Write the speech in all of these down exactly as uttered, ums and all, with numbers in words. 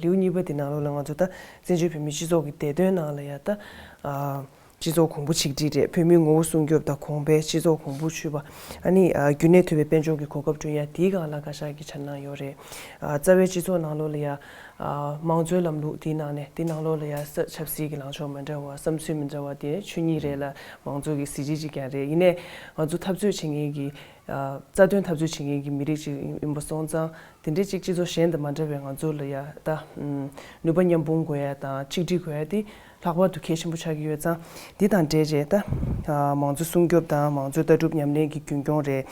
ལེའུ་གཉིས་པ་དེ་ནང་ལོགས་ལ་ང་ཚོ་ད་བཙན་བྱོལ་བོད་མིའི་སྤྱི་ཚོགས་ཀྱི་བདེ་དོན་ནང་ལ་ཡ་ད་ཨ་སྤྱི་ཚོགས་གོང་བུ་གཅིག་སྒྲིལ་རེད། བོད་མིའི་ངོ་བོ་སྲུང་སྐྱོབ་དང་གོང་འཕེལ། སྤྱི་ཚོགས་གོང་བུ་ཆུད་པ། ཨ་ནི་ཨ་རྒྱུན་གནས་ཐུབ་པའི་དཔལ་འབྱོར་གྱི་གོ་སྐབས་བསྐྲུན་ཡ། དེའི་སྒང་ལ་བཀའ་ཤག་གིས་འཆར་སྣང་ཡོད་རེད། ཨ་རྩ་བའི་སྤྱི་ཚོགས་ནང་ལོགས་ལ་ཡ་ཨ་མང་གཙོའི་ལམ་ལུགས་དེའི་ནང་ནས་དེའི་ནང་ལོགས་ལ་ཡ་ས་ཆབ་སྲིད་ཀྱི་ལངས་ཕྱོགས་མི་འདྲ་བ། བསམ་ཚུལ་མི་འདྲ་བ་དེ་ཆོས་ཉིད་རེད་ལ། མང་གཙོ་གི་གཟི་བརྗིད་ཅིག་ཀྱང་རེད། ཡིན་ནའི་ང་ཚོ་འཐབ་རྩོད་བྱེད་མཁན་གྱི་ཨ་རྩ་དོན་འཐབ་རྩོད་བྱེད་མཁན་གྱི་མི་རིགས་ཅིག་ཡིན་པ་སོང་ཙང་། དེ་འདྲའི་ཅིག་སྤྱི་ཚོགས་གཞན་དང་མ་འདྲ་བའི་ང་ཚོ་ལ་ཡ་ད་ཨམ་ནུས་པ་མཉམ་སྤུངས་དགོས་ཡ་དང་ཆིག་སྒྲིལ་དགོས་ཡ་དེ་ལྷག་པར་དུ་གལ་ཆེན་པོ་ཆགས་ཀྱི་ཡོད་ཙང་། འདི་དང་འབྲེལ་བྱས་ད་ཨ་མང་གཙོ་སྲུང་སྐྱོབ་དང་མང་གཙོའི་ལྟ་གྲུབ་ཉམས་ལེན་གྱི་རྒྱུན་སྐྱོང་རེད།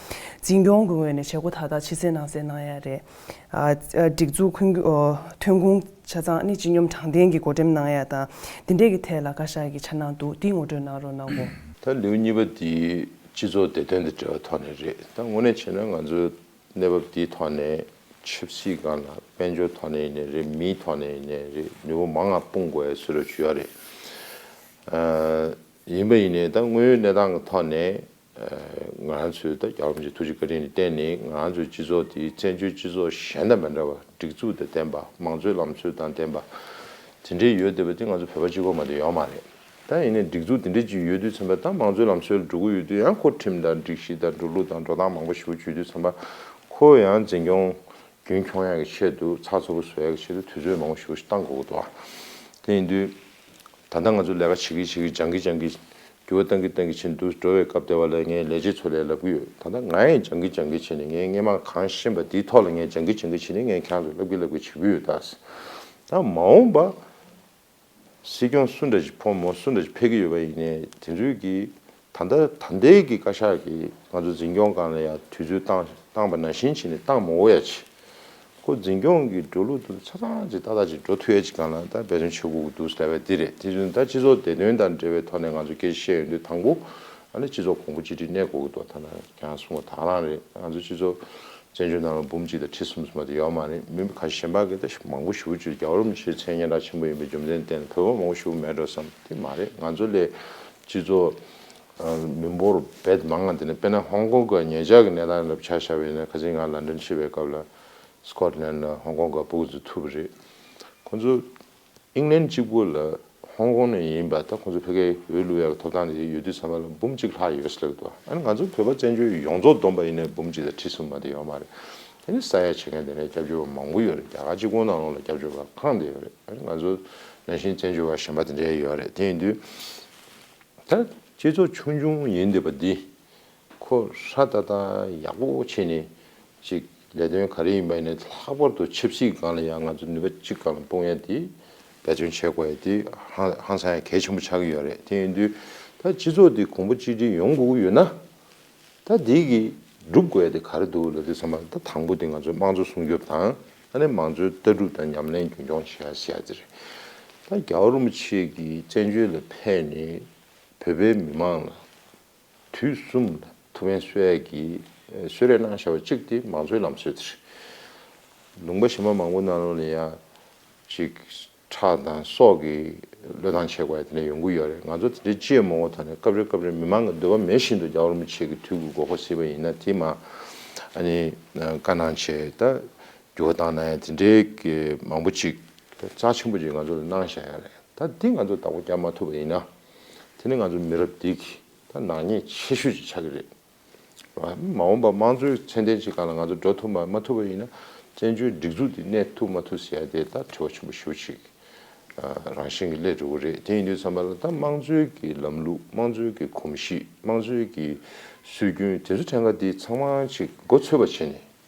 འཛིན་སྐྱོང་གི་ངོས་ནས་བྱེད་སྒོ་ད་ལྟ་ཕྱི་གསལ་ནང་གསལ་གནང་ཡ་རེད། ཨ་ཨ་སྒྲིག་འཛུགས་ཁུན་ཨོ་ཐོན་ཁུངས་ཆ་ཚང་ནི་སྤྱི་སྙོམས་དྲང་བདེན་གྱི་བགོ་འགྲེམས་གནང་ཡ་དང་། འདི་འདྲས་ཀྱི་ཐད་ལ་བཀའ་ཤག་གི་འཆར་སྣང་འདུག་འདི་ངོ་སྤྲོད་གནང་རོགས་གནང་གོ། ད་ལེའུ་གཉིས་པ་འདི་སྤྱི་ཚོགས་བདེ་དོན་དང་འབྲེལ་བའི་ཐོག་ནས་རེད། ད་དངོས་གནས་བྱས་ན་ང་ཚོའི་གནས་བབ་འདིའི་ཐོག་ནས་ཆབ་སྲིད་སྒང་ལ་དཔལ་འབྱོར་ཐོག་ནས་ཡིན་ནའི་རེད། མིའི་ཐོག་ནས་ཡིན་ནའི་རེད། ནུས་པ་མང་ང་སྤུངས་དགོས་ཡ་བཟོ་འདྲ་ཅིག་ཡོད་རེད། ཨ་ཡིན་པ་ཡིན་ནའི་ད་དངོས་ཡོད་གནས་སྟངས་ཀྱི་ཐོག་ནས། ང་རང་ཚོས་ད་རྒྱལ་བ་རིན་པོ་ཆེ་ཐུགས་རྗེ་བཀའ་དྲིན་ལ་བརྟེན་ནས་ང་རང་ཚོའི་སྤྱི་ཚོགས་དེ་བཙན་བྱོལ་སྤྱི་ཚོགས་གཞན་དང་མི་འདྲ་བ། སྒྲིག་འཛུགས་དང་ལྡན་པ། མང་གཙོའི་ལམ་སྲོལ་དང་ལྡན་པ་དེ་འདྲའི་ཡོད་བསྡད་པ་དེ་ང་ཚོ་བོད་པ་གཅིག་པོ་མ་གཏོགས་ཡོད་མ་རེད། ད་ཡིན་ནའི་སྒྲིག་འཛུགས་དེ་འདྲས་ཅིག་ཡོད་དུས་ཙམ་པ། ད་མང་གཙོའི་ལམ་སྲོལ་འགྲོ་གི་ཡོད་དུས། ཡང་ཁོ་ཁྲིམས་དང་སྒྲིག་གཞི་དང་འགྲོ་ལུགས་དང་འགྲོ་སྟངས་མང་པོ་ཞིག་བརྗོད་དུས་ཙམ་པ། ཁོ་ཡང་འཛིན་སྐྱོང་རྒྱུན་འཁྱོངས་ཡག་གི་ཆེད་དུ། ཚགས་ཚུད་པོ་བཟོ་ཡག་གི་ཆེད་དུ་དུས་ཚོད་མང་པོ་ཞིག་བཏང་དགོས་ཀྱི་འདུག་དེ་ཡིན་དུས། ད་ལྟ་ང་ཚོ་ལས་ཀ་བྱེད་ཀྱིན་བྱེད་ཀྱིན། སྦྱང་གིན་སྦྱང་གིན། འགྱུར་བ་གཏང་གིན་གཏང་གིན་བྱས་འདུག་འགྲོ་བའི་སྐབས་དེ་བ་ལ་ངས་ལས་བྱེད་ཚོ་ལ་ལབ་ཀྱི་ཡོད། ད་ལྟ་ང་ཡང་སྦྱང་གིན་སྦྱང་གིན་བྱས་ནས། ངས་སྔས་མ་གང་ཤེས་པ་དེའི་ཐོག་ལ་ངས་སྦྱང་གིན་སྦྱང་གིན་བྱས་ནས། ངས་ཁྱེད་རང་ཚོ་ལབ་ཀྱིན་ལབ་ཀྱིན་བྱེད་ཀྱི་ཡོད། ད་ད་མ་འོངས་པ་སྲིད་སྐྱོང་སུ་འདྲ་ཞིག་ཕོག་མོ། སུ་འདྲ་ཞིག་ཕེབས་ཀྱི་ཡོད་པ་ཡིན་ནའི། དེ་ཚོའི་གི་ད་ལྟ་ད་ལྟའི་གི་བཀའ་ཤག་གིས་ང་ཚོ་འཛིན་སྐྱོང་སྒང་ལ་ཡང་དུས་ཚོད་བཏང་བཏང་པ་ནང་བཞིན་བྱས་ནས་བཏང་མ་དགོས་ཡ་ཆེད། ཁོ་འཛིན་སྐྱོང་གི་འགྲོ་ལུགས་དེ་ཆ་ཚང་ཅིག་ཏག་ཏག་ཅིག་འགྲོ་ཐུབ་ཡ་ཅིག་སྒང་ལ་ད་འབད་བརྩོན་བྱེད་དགོས་ཀྱི་འདུག་ཟེར་བ་འདི་རེད། དེ་བཞིན་ད་སྤྱི་ཚོགས་བདེ་དོན་དང་འབྲེལ་བའི་ཐོག་ནས་ང་ཚོ་སྐད་ཆ་བཤད་ཡོང་དུས། དང་པོ་ཨ་ནི་སྤྱི་ཚོགས་གོང་བུ་གཅིག་སྒྲིལ་གནས་དགོས་ཀྱི་འདུག་ད་ནང་ཁྱེད་རང་གསུངས་པ་དེ་རང་རེད། ང་ཚོ་སྤྱི་ཚོགས་བཙན་བྱོལ་ནང་ལ་འབུམ་གཅིག་དང་ཁྲི་གསུམ་ཙམ་དེ་ཡོད་མ་རེད། མི་ཁ་ཤས་གཞན་པ་གིས་ད་མང་པོ་ཞེ་པོ་ཅིག་རྒྱལ་བ་རིན་པོ་ཆེའི་མཚན་སྙན་གྲགས་ཆེན་པོ་ཡིན་པའི་རྒྱུ་མཚན་བརྟེན་ནས་བོད་པ་མང་པོ་ཞེ་པོ་མེད་འགྲོ་བསམ། དེ་མ་རེད། ང་ཚོ་ལས་སྤྱི་ཚོགས་མི་འབོར་རྦད་མང་ང་དེ་ནས། དཔེར་ན་ཧོང་ཀོང་གི་ཉེ་ཆར་གྱི་གནས་སྟངས་ལ་ཆ་བཞག་པ་ཡིན་ན། ཁ་སང་ང་ལན་ཌན་ཕྱིན་པའི་སྐབས་ལ། སི་ཀོཊ་ལན་ལ་ཧོང་ཀོང་གི་བོད་ཕྲུག་ཚོ་ཐུག་པ་རེད། ཁོང་ཚོ་ཨིང་ལན་གཅིག་པུ་ལ་ཧོང་ཀོང་ནས་ཡིན་པ། ད་ཁོང་ཚོ་ཕ་གིར་འོས་བླུག་ཡག་གི་ཐོབ་ཐང་དེ་ཡོད་དུས་ཙམ་པ་ལ་འབུམ་གཅིག་ལྷག་ཡོད་ཟེར་ལབ་འདུག་ཨ་ནི་ང་ཚོ་བོད་པ་བཙན་བྱོལ་ཡོངས་རྫོགས་བསྡོམས་པ་ཡིན་ནའི་འབུམ་གཅིག་དང་ཁྲི་གསུམ་མ་གཏོགས་ཡོད་མ་རེད། དེ་ནི་ས་ཡ་བྱེད་མཁན་དེ་འདྲའི་སྐྱབས་བཅོལ་བ་མང་པོ་ཡོད་རེད། རྒྱ་གར་གཅིག་པོ་ནང་ལོགས་ལ་སྐྱབས་བཅོལ་བ་གང་དེ་ཡོད་རེད། ཨ་ནི་ང་ཚོ་ནང་བཞིན་བཙན་བྱོལ་བ་གཞན་པ་དེ་འདྲའི་ཡོད་རེད། དེ་ཡིན་དུས། ད་སྤྱི་ཚོགས་ཆུང་ཆུང་ཡིན་བསྡད་པ་འདི་ཁོ་སྲ་ཏག་ཏག་ཡག་པོ་བྱས་ནས་ཅིག་ལས་དོན་ག་རེ་ཡིན་པ་ཡིན་ནའི། ལྷག་པར་དུ་ཆབ་སྲིད་སྒང་ལ་ཡང་ང་ཚོ་ནུས་པ་གཅིག་སྒང་ལ་སྤུངས་ཡ་དེ་འབད་བརྩོན་བྱེད་དགོས་ཡ་དེ་ཧང་ཧང་སང་ཡ་གལ་ཆེན་པོ་ཆགས་ཀྱི་ཡོད་རེད། དེ་ཡིན་དུས་ད་སྤྱི་ཚོགས་འདི་གོང་བུ་གཅིག་སྒྲིལ་ཡོང་དགོས་ཀྱི་ཡོད་ན། ད་འདི་གི་སྒྲུབ་དགོས་ཡ་དེ་ག་རེ་འདུག་ལབ་དུས་ཙམ་པ། ད་དང་པོ་དེ་ང་ཚོ་དམངས་གཙོ་སྲུང་སྐྱོབ་དང་། ཨ་ནི་མང་གཙོའི་ལྟ་གྲུབ་དང་ཉམས་ལེན་རྒྱུན་འཁྱོངས་བྱེད་ཡ་ཟེར་ཡ་དེ་རེད། ད་རྒྱལ་བ་རིན་པོ་ཆེ་གིས་བཙན་བྱོལ་ལ་ཕེབས་ནས་བོད་པའི་མི་མང་ལ་དུས་གསུམ་ལ་ཐུགས་ཕན་གསོས་ཡ་གི་གསོལ་རས་གནང་བཞག་པ་གཅིག་དེ་མང་གཙོའི་ལམ་སྲོལ་དེ་རེད། ལུང་པ་གཞན་པ་མང་པོ་ནང་ལོགས་ལ་ཡ་ཅིག་ཁྲག་དང་སྲོག་གི་བློས་བཏང་བྱེད་དགོས་ཡ་དེ་འདྲ་ཡོང་གི་ཡོད་རེད། ང་ཚོ་དེ་འདྲའི་ཅི་ཡང་མ་འོངས་ཐོག་ནས་སྐབས་རེ་སྐབས་རེ་མི་མང་གི་འདོད་པ་མེད་བཞིན་དུ་རྒྱལ་བ་རིན་པོ་ཆེ་གི་དུས་ཀྱི་དགོས་མཁོ་སྲིད་པ་ཡིན་ན། དེ་མ་ཨ་ནི་བཀའ་གནང་བྱས། ད་འགྱུར་བ་བཏང་གནང་ཡ་དེ་འདྲའི་གི་མང་པོ་ཅིག་རྩ་ཆེན་པོ་ཅིག་ང་ཚོ་ལ་གནང་བཞག་ཡ་རེད། ད་འདི་ང་ཚོ་བདག་པོ་རྒྱག་མ་ཐུབ་པ་ཡིན་ན། དེ་ནི་ང་ཚོ་མི་རབས་འདི་གི་ད་ནག་ཉེས་ཆེ་ཤོས་ཅིག་ཆགས་ཀྱི་རེད། མ་འོངས་པ་དམངས་གཙོའི་ཚད་ལྡན་ཅིག་སྒང་ལ་ང་ཚོ་འགྲོ་ཐུབ་མ་མ་ཐུབ་པ་ཡིན་ན། བཙན་བྱོལ་སྒྲིག་འཛུགས་འདི་གནས་ཐུབ་མ་ཐུབ་ཟེར་ཡ་དེ་ད་དྲི་བ་ཆེན་པོ་ཞེ་པོ་ཅིག་རང་བཞིན་གྱིས་སླེབས་འགྲོ་གི་རེད། དེ་ཡིན་དུས་ཙམ་པ་ལ་ད་དམངས་གཙོའི་གི་ལམ་ལུགས། དམངས་གཙོའི་གི་གོམས་གཤིས། དམངས་གཙོའི་གི་སྲོལ་རྒྱུན་དེ་ཚོ་ཕྲན་ཁ་འདི་ཚང་མ་ཅིག་མགོ་ཚོད་པ་བྱས་ནས།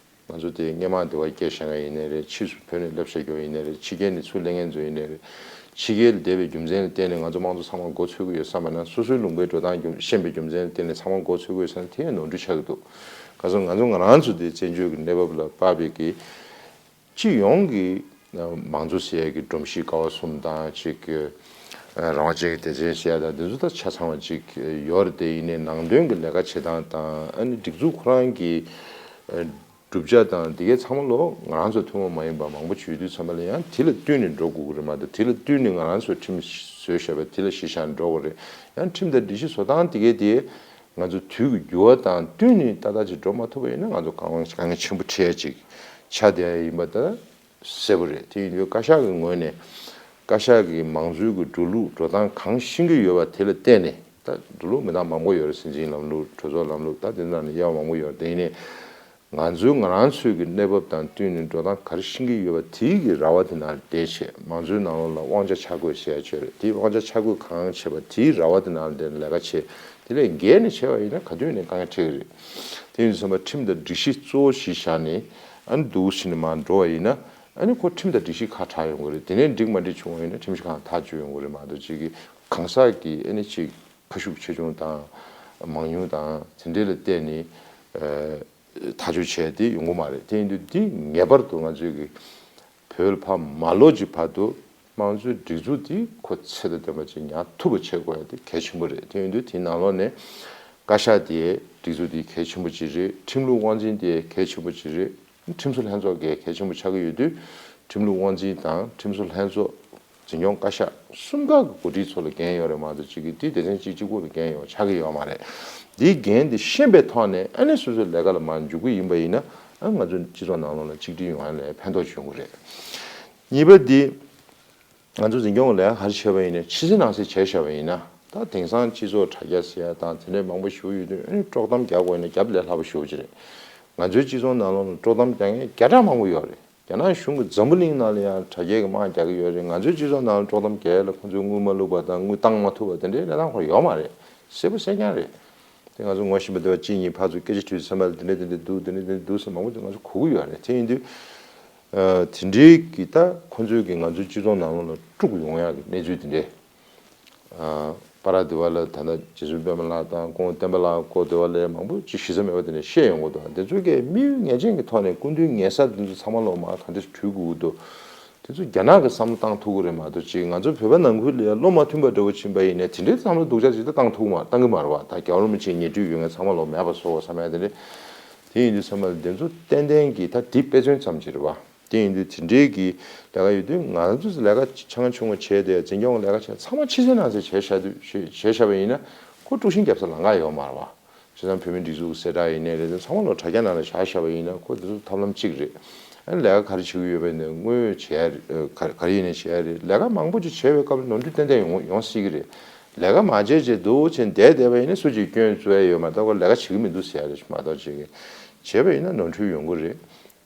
ང་ཚོ་དེ་སྔས་མ་འདི་བ་སྐྱེས་བཞག་མཁན་ཡིན་ནའི་རེད། ཕྱིས་སུ་བོད་ནས་སླེབས་བཞག་མཁན་ཡིན་ནའི་རེད། ཕྱི་རྒྱལ་ནས་ཚུར་སླེབས་མཁན་ཚོ་ཡིན་ནའི་རེད། ཕྱི་རྒྱལ་ལ་བསྡད་པའི་རྒྱུ་མཚན་ལ་བརྟེན་ནས་ང་ཚོ་དམངས་གཙོ་ཚང་མ་མགོ་ཚོད་ཀྱི་ཡོད་བསམ་པ་ན། སོ་སོའི་ལུང་པའི་འགྲོ་སྟངས་རྒྱུ་ཤེས་པའི་རྒྱུ་མཚན་ལ་བརྟེན་ནས་ཚང་མ་མགོ་ཚོད་ཀྱི་ཡོད་བསམ་ན། དེ་ཡང་ནོར་འཁྲུལ་ཆགས་ཀྱི་འདུག་ག་ཚོད་ང་ཚོ་ང་རང་ཚོ་དེ་བཙན་བྱོལ་གྱི་གནས་བབ་ལ་དཔག་པའི་གི་སྤྱི་ཡོངས་ཀྱི་མང་གཙོ་ཟེར་ཡ་གི་སྒྲོམ་གཞི་ཀ་བ་གསུམ་དང་། ཅིག་རང་དབང་ཅན་གྱི་སྡེ་ཚན་ཟེར་ཡ་དང་། འདི་ཚོ་ད་ཆ་ཚང་བ་ཅིག་ཡོད་རེད། དེ་ཡིན་ནའི་ནང་དོན་གྱི་ལས་ཀ་བྱེད་སྟངས་དང་། ཨ་ནི་སྒྲིག་འཛུགས་ཁོ་རང་གི་གྲུབ་ཆ་དང་དེ་གའི་ཚང་མ་ལོ་ང་རང་ཚོ་ཐུན་མོང་མ་ཡིན་པ་མང་པོ་བྱེད་དུས་ཙམ་པ་ལ། ཡང་དེ་ལ་བསྟུན་ནས་འགྲོ་དགོས་ཀྱི་རེད་མ་གཏོགས། དེ་ལ་བསྟུན་ནས་ང་རང་ཚོ་ཁྲིམས་བཟོས་བཞག་པ་དེ་ལ་གཞི་བཞག་འགྲོ་དགོས་རེད། ཡང་ཁྲིམས་དང་སྒྲིག་གཞི་བཟོ་སྟངས་དེ་གའི་དེ་ང་ཚོ་དུས་ཀྱི་འགྱུར་བ་དང་བསྟུན་ནས་ཏག་ཏག་ཅིག་འགྲོ་མ་ཐུབ་པ་ཡིན་ན། ང་ཚོ་དཀའ་ངལ་དཀའ་ངལ་ཆེན་པོ་འཕྲད་ཡ་ཅིག་ཆགས་བསྡད་ཡ་ཡིན་པ། ད་ གསལ་པོ་རེད། དེ་ཡིན་དུས་བཀའ་ཤག་གི་ངོས་ནས་བཀའ་ཤག་གི་མང་གཙོའི་གི་འགྲོ་ལུགས་འགྲོ་སྟངས་གང་ཤེས་ཀྱི་ཡོད་པ་དེ་ལ་བལྟས་ནས། ད་འགྲོ་ལུགས་མི་འདྲ་མང་པོ་ཡོད་རེད། སྲིད་འཛིན་ལམ་ལུགས། གྲོས་ཚོགས་ལམ་ལུགས། ད་དེ་འདྲ་ནས་དབྱེ་བ་མང་པོ་ཡོད་རེད། དེ་ཡིན་ནས་ང་ཚོའི་ང་རང་ཚོའི་གི་གནས་བབ་དང་བསྟུན་ནས་འགྲོ་སྟངས་ག་རེ་ཤེས་ཀྱི་ཡོད་པ་དེའི་གི་ར་བ་དེ་ནང་ལ་བསྡད་བྱས། མང་གཙོའི་ནང་ལོགས་ལ་དབང་ཆ་ཆ་བགོས་ཟེར་ཡ་ཅིག་ཡོད་རེད། དེའི་དབང་ཆ་ཆ་བགོས་གང་བྱས་པ་དེའི་ར་བ་དེ་ནང་ལ་བསྡད་ནས་ལས་ཀ་བྱས། དེ་ལས་འགལ་ནས་བྱས་པ་ཡིན་ན་ག་དུས་ནས་དཀའ་ངལ་འཕྲད་ཀྱི་རེད། དེ་ཡིན་དུས་ཙམ་པ་ཁྲིམས་དང་སྒྲིག་གཞི་གཙོ་བོ་ཞིག་བཞག་ནས། ཨ་ནི་འདུག་ཕྱིན་ནས་མར་འགྲོ་བ་ཡིན་ན། ཨ་ནི་ཁོ་ཁྲིམས་དང་སྒྲིག་གཞི་ཁ་གྲག་ཡོང་གི་རེད། དེ་ནས་འགྲིག་མ་འགྲིག་བྱུང་བ་ཡིན་ན་ཁྲིམས་གཞི་ཁང་ཐག་གཅོད་ཡོང་གི་རེད་མ་གཏོགས། ཅིག་གི་གང་ཟག་གི་ཨ་ནི་ཅིག་ཁ་ཤུགས་ཆེ་ཆུང་དང་མང་ཉུང་དང་དེ་འདྲས་ལ་བལྟས་ནས་ཨ་ཐག་གཅོད་བྱས་ཏེ་ཡོང་གི་མ་རེད། དེ་ཡིན་དུས་འདི་ངེས་པར་དུ་ང་ཚོས་ཀྱི་བོད་ལ་ཕར་མ་ལོག་ཅིག་བར་དུ་དམངས་གཙོའི་སྒྲིག་འཛུགས་འདི་ཁོ་ཚད་དང་ལྡན་པ་ཅིག་ཉར་ཐུབ་པ་བྱེད་དགོས་ཡ་དེ་གལ་ཆེན་པོ་རེད། དེ་ཡིན་དུས་དེའི་ནང་ལོགས་ནས་བཀའ་ཤག་དེའི་སྒྲིག་འཛུགས་འདི་གལ་ཆེན་པོ་ཅིག་རེད། ཁྲིམས་ལུགས་དབང་འཛིན་དེ་གལ་ཆེན་པོ་ཅིག་རེད། ཁྲིམས་བཟོ་ལྷན་ཚོགས་ཀྱི་གལ་ཆེན་པོ་ཆགས་ཀྱི་ཡོད་དུས། ཁྲིམས་ལུགས་དབང་འཛིན་དང་ཁྲིམས་བཟོ་ལྷན་ཚོགས། འཛིན་སྐྱོང་བཀའ་ཤག་གསུམ་ཀ་གི་འགོ་ཁྲིད་ཚོ་ལ་འགན་ཡོད་རེད་མ་གཏོགས། ཅིག་གིས་དེ་སྡེ་ཚན་གཅིག་གཅིག་པོ་ལ་འགན་ཡོད་ཆགས་ཀྱི་ཡོད་མ་རེད། འདིའི་འགན་དེ་ཤེས་པའི་ཐོག་ནས་ཨ་ནི་སོ་སོའི་ལས་ཀ་ལ་མར་འཇུག་གི་ཡིན་པ་ཡིན་ན། ཨ་ང་ཚོ་སྤྱི་ཚོགས་ནང་ལོགས་ལ་གཅིག་སྒྲིལ་ཡོང་ཡ་ལ་ཕན་ཐོགས་ཡོང་གི་རེད། གཉིས་པ་འདི། ང་ཚོ་འཛིན་སྐྱོང་གི་ལས་ཀ་ག་རེ་བྱས་པ་ཡིན་ནའི་ཕྱི་གསལ་ནང་གསལ་བྱས་བཞག་པ་ཡིན་ན། ད་དེང་སང་སྤྱི་ཚོགས་དྲ་རྒྱ་ཟེར་ཡ་དང་དེ་འདྲའི་མང་པོ་ཞིག་ཡོད་དུས། ཨ་ནི་དཀྲོག་གཏམ་རྒྱག་དགོས་ཡིན་ན་རྒྱབ་ལས་སླ་པོ་ཞེ་པོ་ཅིག་རེད། ང་ཚོའི་སྤྱི་ཚོགས་ནང་ལོགས་ལ་དཀྲོག་གཏམ་རྒྱག་མཁན་བརྒྱ་ཕྲག་མང་པོ་ཡོད་རེད། རྒྱ་ནག་གཞུང་གིས་འཛམ་བུ་གླིང་ནང་ལ་ཡང་དྲ་རྒྱའི་དམག་རྒྱག་གི་ཡོད་རེད། ང་ཚོའི་སྤྱི་ཚོགས་ནང་ལ་དཀྲོག་གཏམ་རྒྱག་ཡ་ལ་ཁོང་ཚོས་དངུལ་མ་བླུགས་པ་དང་དངུལ་བཏང་མ་ཐུབ་པ་དེ་འདྲའི་གནས་སྟངས་ཁོ་རང་ཡོད་མ་རེད། གསལ་པོ་གསལ་རྐྱང་རེད། དེ་ང་ཚོ་ངོ་ཤེས་པ་དེ་བ་གཅིག་གཉིས་ཕར་ཚུར་སྐད་ཆ་དྲིས་ཚེ་མ་ལ་དེ་འདྲ་དེ་འདྲ་འདུག་དེ་འདྲ་དེ་འདྲ་འདུག་ཟེར་མང་པོ་དེ་ང་ཚོ་གོ་གི་ཡོད་རེད། དེ་ཡིན་དུས། ཨ་དེ་འདྲའི་གི་ད་ཁོང་ཚོས་ཀྱི་ང་ཚོའི་སྤྱི་ཚོགས་ནང་ལོགས་ལ་དཀྲུག་ཡོང་ཡག་གི་གནས་ཚུལ་དེ་འདྲས། ཨ་པ་ར་དེ་བ་ལ་ད་ལྟ་རྗེ་བཙུན་པད་མ་ལགས་དང་ཀོང་བསྟན་པ་ལགས་སྐོར་དེ་བ་ལ་མང་པོ་ཅིག་གཞི་རྩ་མེད་པ་དེ་འདྲས་བཤད་ཡོང་གི་འདུག་དེ་ཚོ་གས་དམིགས་ཡུལ་ངེས་ཅན་གྱི་ཐོག་ནས་སྐུ་མདུན་ཉལ་ས་དེ་ཚོ་ཚང་མ་ལོག་མར་ག་འདྲས་བྲུས་དགོས་ཀྱི་འདུག་དེ་ཚོ་རྒྱ་ནག་གི་བསམ་བློ་བཏང་ཐུབ་ཀྱི་རེད་མ་གཏོགས། ཅིག་ང་ཚོ་བོད་པ་ནང་ཁུལ་ལ་ཡང་བློ་མ་མཐུན་པ་འདྲ་བོ་ཕྱིན་པ་ཡིན་ནའི་དེ་འདྲའི་བསམ་བློ་སྡུག་ཅག་ཅིག་ད་བཏང་ཐུབ་མ་བཏང་གི་མ་རེད་བ། ད་རྒྱལ་བ་རིན་པོ་ཆེའི་ཉེ་འཁྲིས་ཡོད་མཁན་ཚང་མ་ལོག་མེད་པ་བཟོ་དགོས་བསམ་ཡ་དེ་འདྲ། དེ་ཡིན་དུས་ཚང་མ་ལ་དེ་ཚོ་ཏན་ཏན་གྱི་ད་འདི་དཔེ་མཚོན་ཙམ་ཅིག་རེད་བ། དེ་ཡིན་དུས་དེ་འདྲའི་གི་ལས་ཀ་ཡོད་དུས། ང་ཚོས་ལས་ཀ་ཆུང་ཆུང་བྱས་ཏེ་འཛིན་སྐྱོང་གི་ལས་ཀ་བྱས་ཚང་མ་ཕྱི་གསལ་ནང་གསལ་བྱས་བཞག་དུས་བྱས་བཞག་པ་ཡིན་ན་ཁོ་དཀྲུག་ཤིང་རྒྱབ་ས་ལམ་ཁ་ཡོད་མ་རེད་བ། བྱས་ཙང་བོད་མིའི་སྒྲིག་འཛུགས་ཀྱི་གསལ་བསྒྲགས་ཡིན་ནའི་རེད། དེ་ཚང་མ་ལོག་དྲ་རྒྱ་ནང་ལ་བཞག་བཞག་པ་ཡིན་ན་ཁོ་དེ་ཚོ་ཐབས་ལམ་གཅིག་རེད། ཨ་ནི་ལས་ཀ་ག་རེ་བྱེད་ཀྱི་ཡོད་པ་ཡིན་ནའི་དངོས་ཡོད་བྱེད་ཡ་རེད། ཨ་ག་ག་རེ་ཡིན་ནའི་བྱེད་ཡ་རེད། ལས་ཀ་མང་པོ་ཅིག་བྱས་པའི་སྐབས་ལ་ནོར་འཁྲུལ་ཏན་ཏན་ཡོང་ཡོང་སྲིད་ཀྱི་རེད། ལས་ཀ་མ་བྱས་བྱས་འདུག་བྱས་བསྡད་བསྡད་པ་ཡིན་ན་སུ་གཅིག་སྐྱོན་བཙུགས་ཡ་ཡོད་མ་གཏོགས། ཁོ་ལས་ཀ་བྱེད་ཀྱི་མི་འདུག་ཟེར་ཡ་རེད་མ་གཏོགས། ཅིག་གིས་བྱས་པ་ཡིན་ན་ནོར་འཁྲུལ་ཡོང་གི་རེད།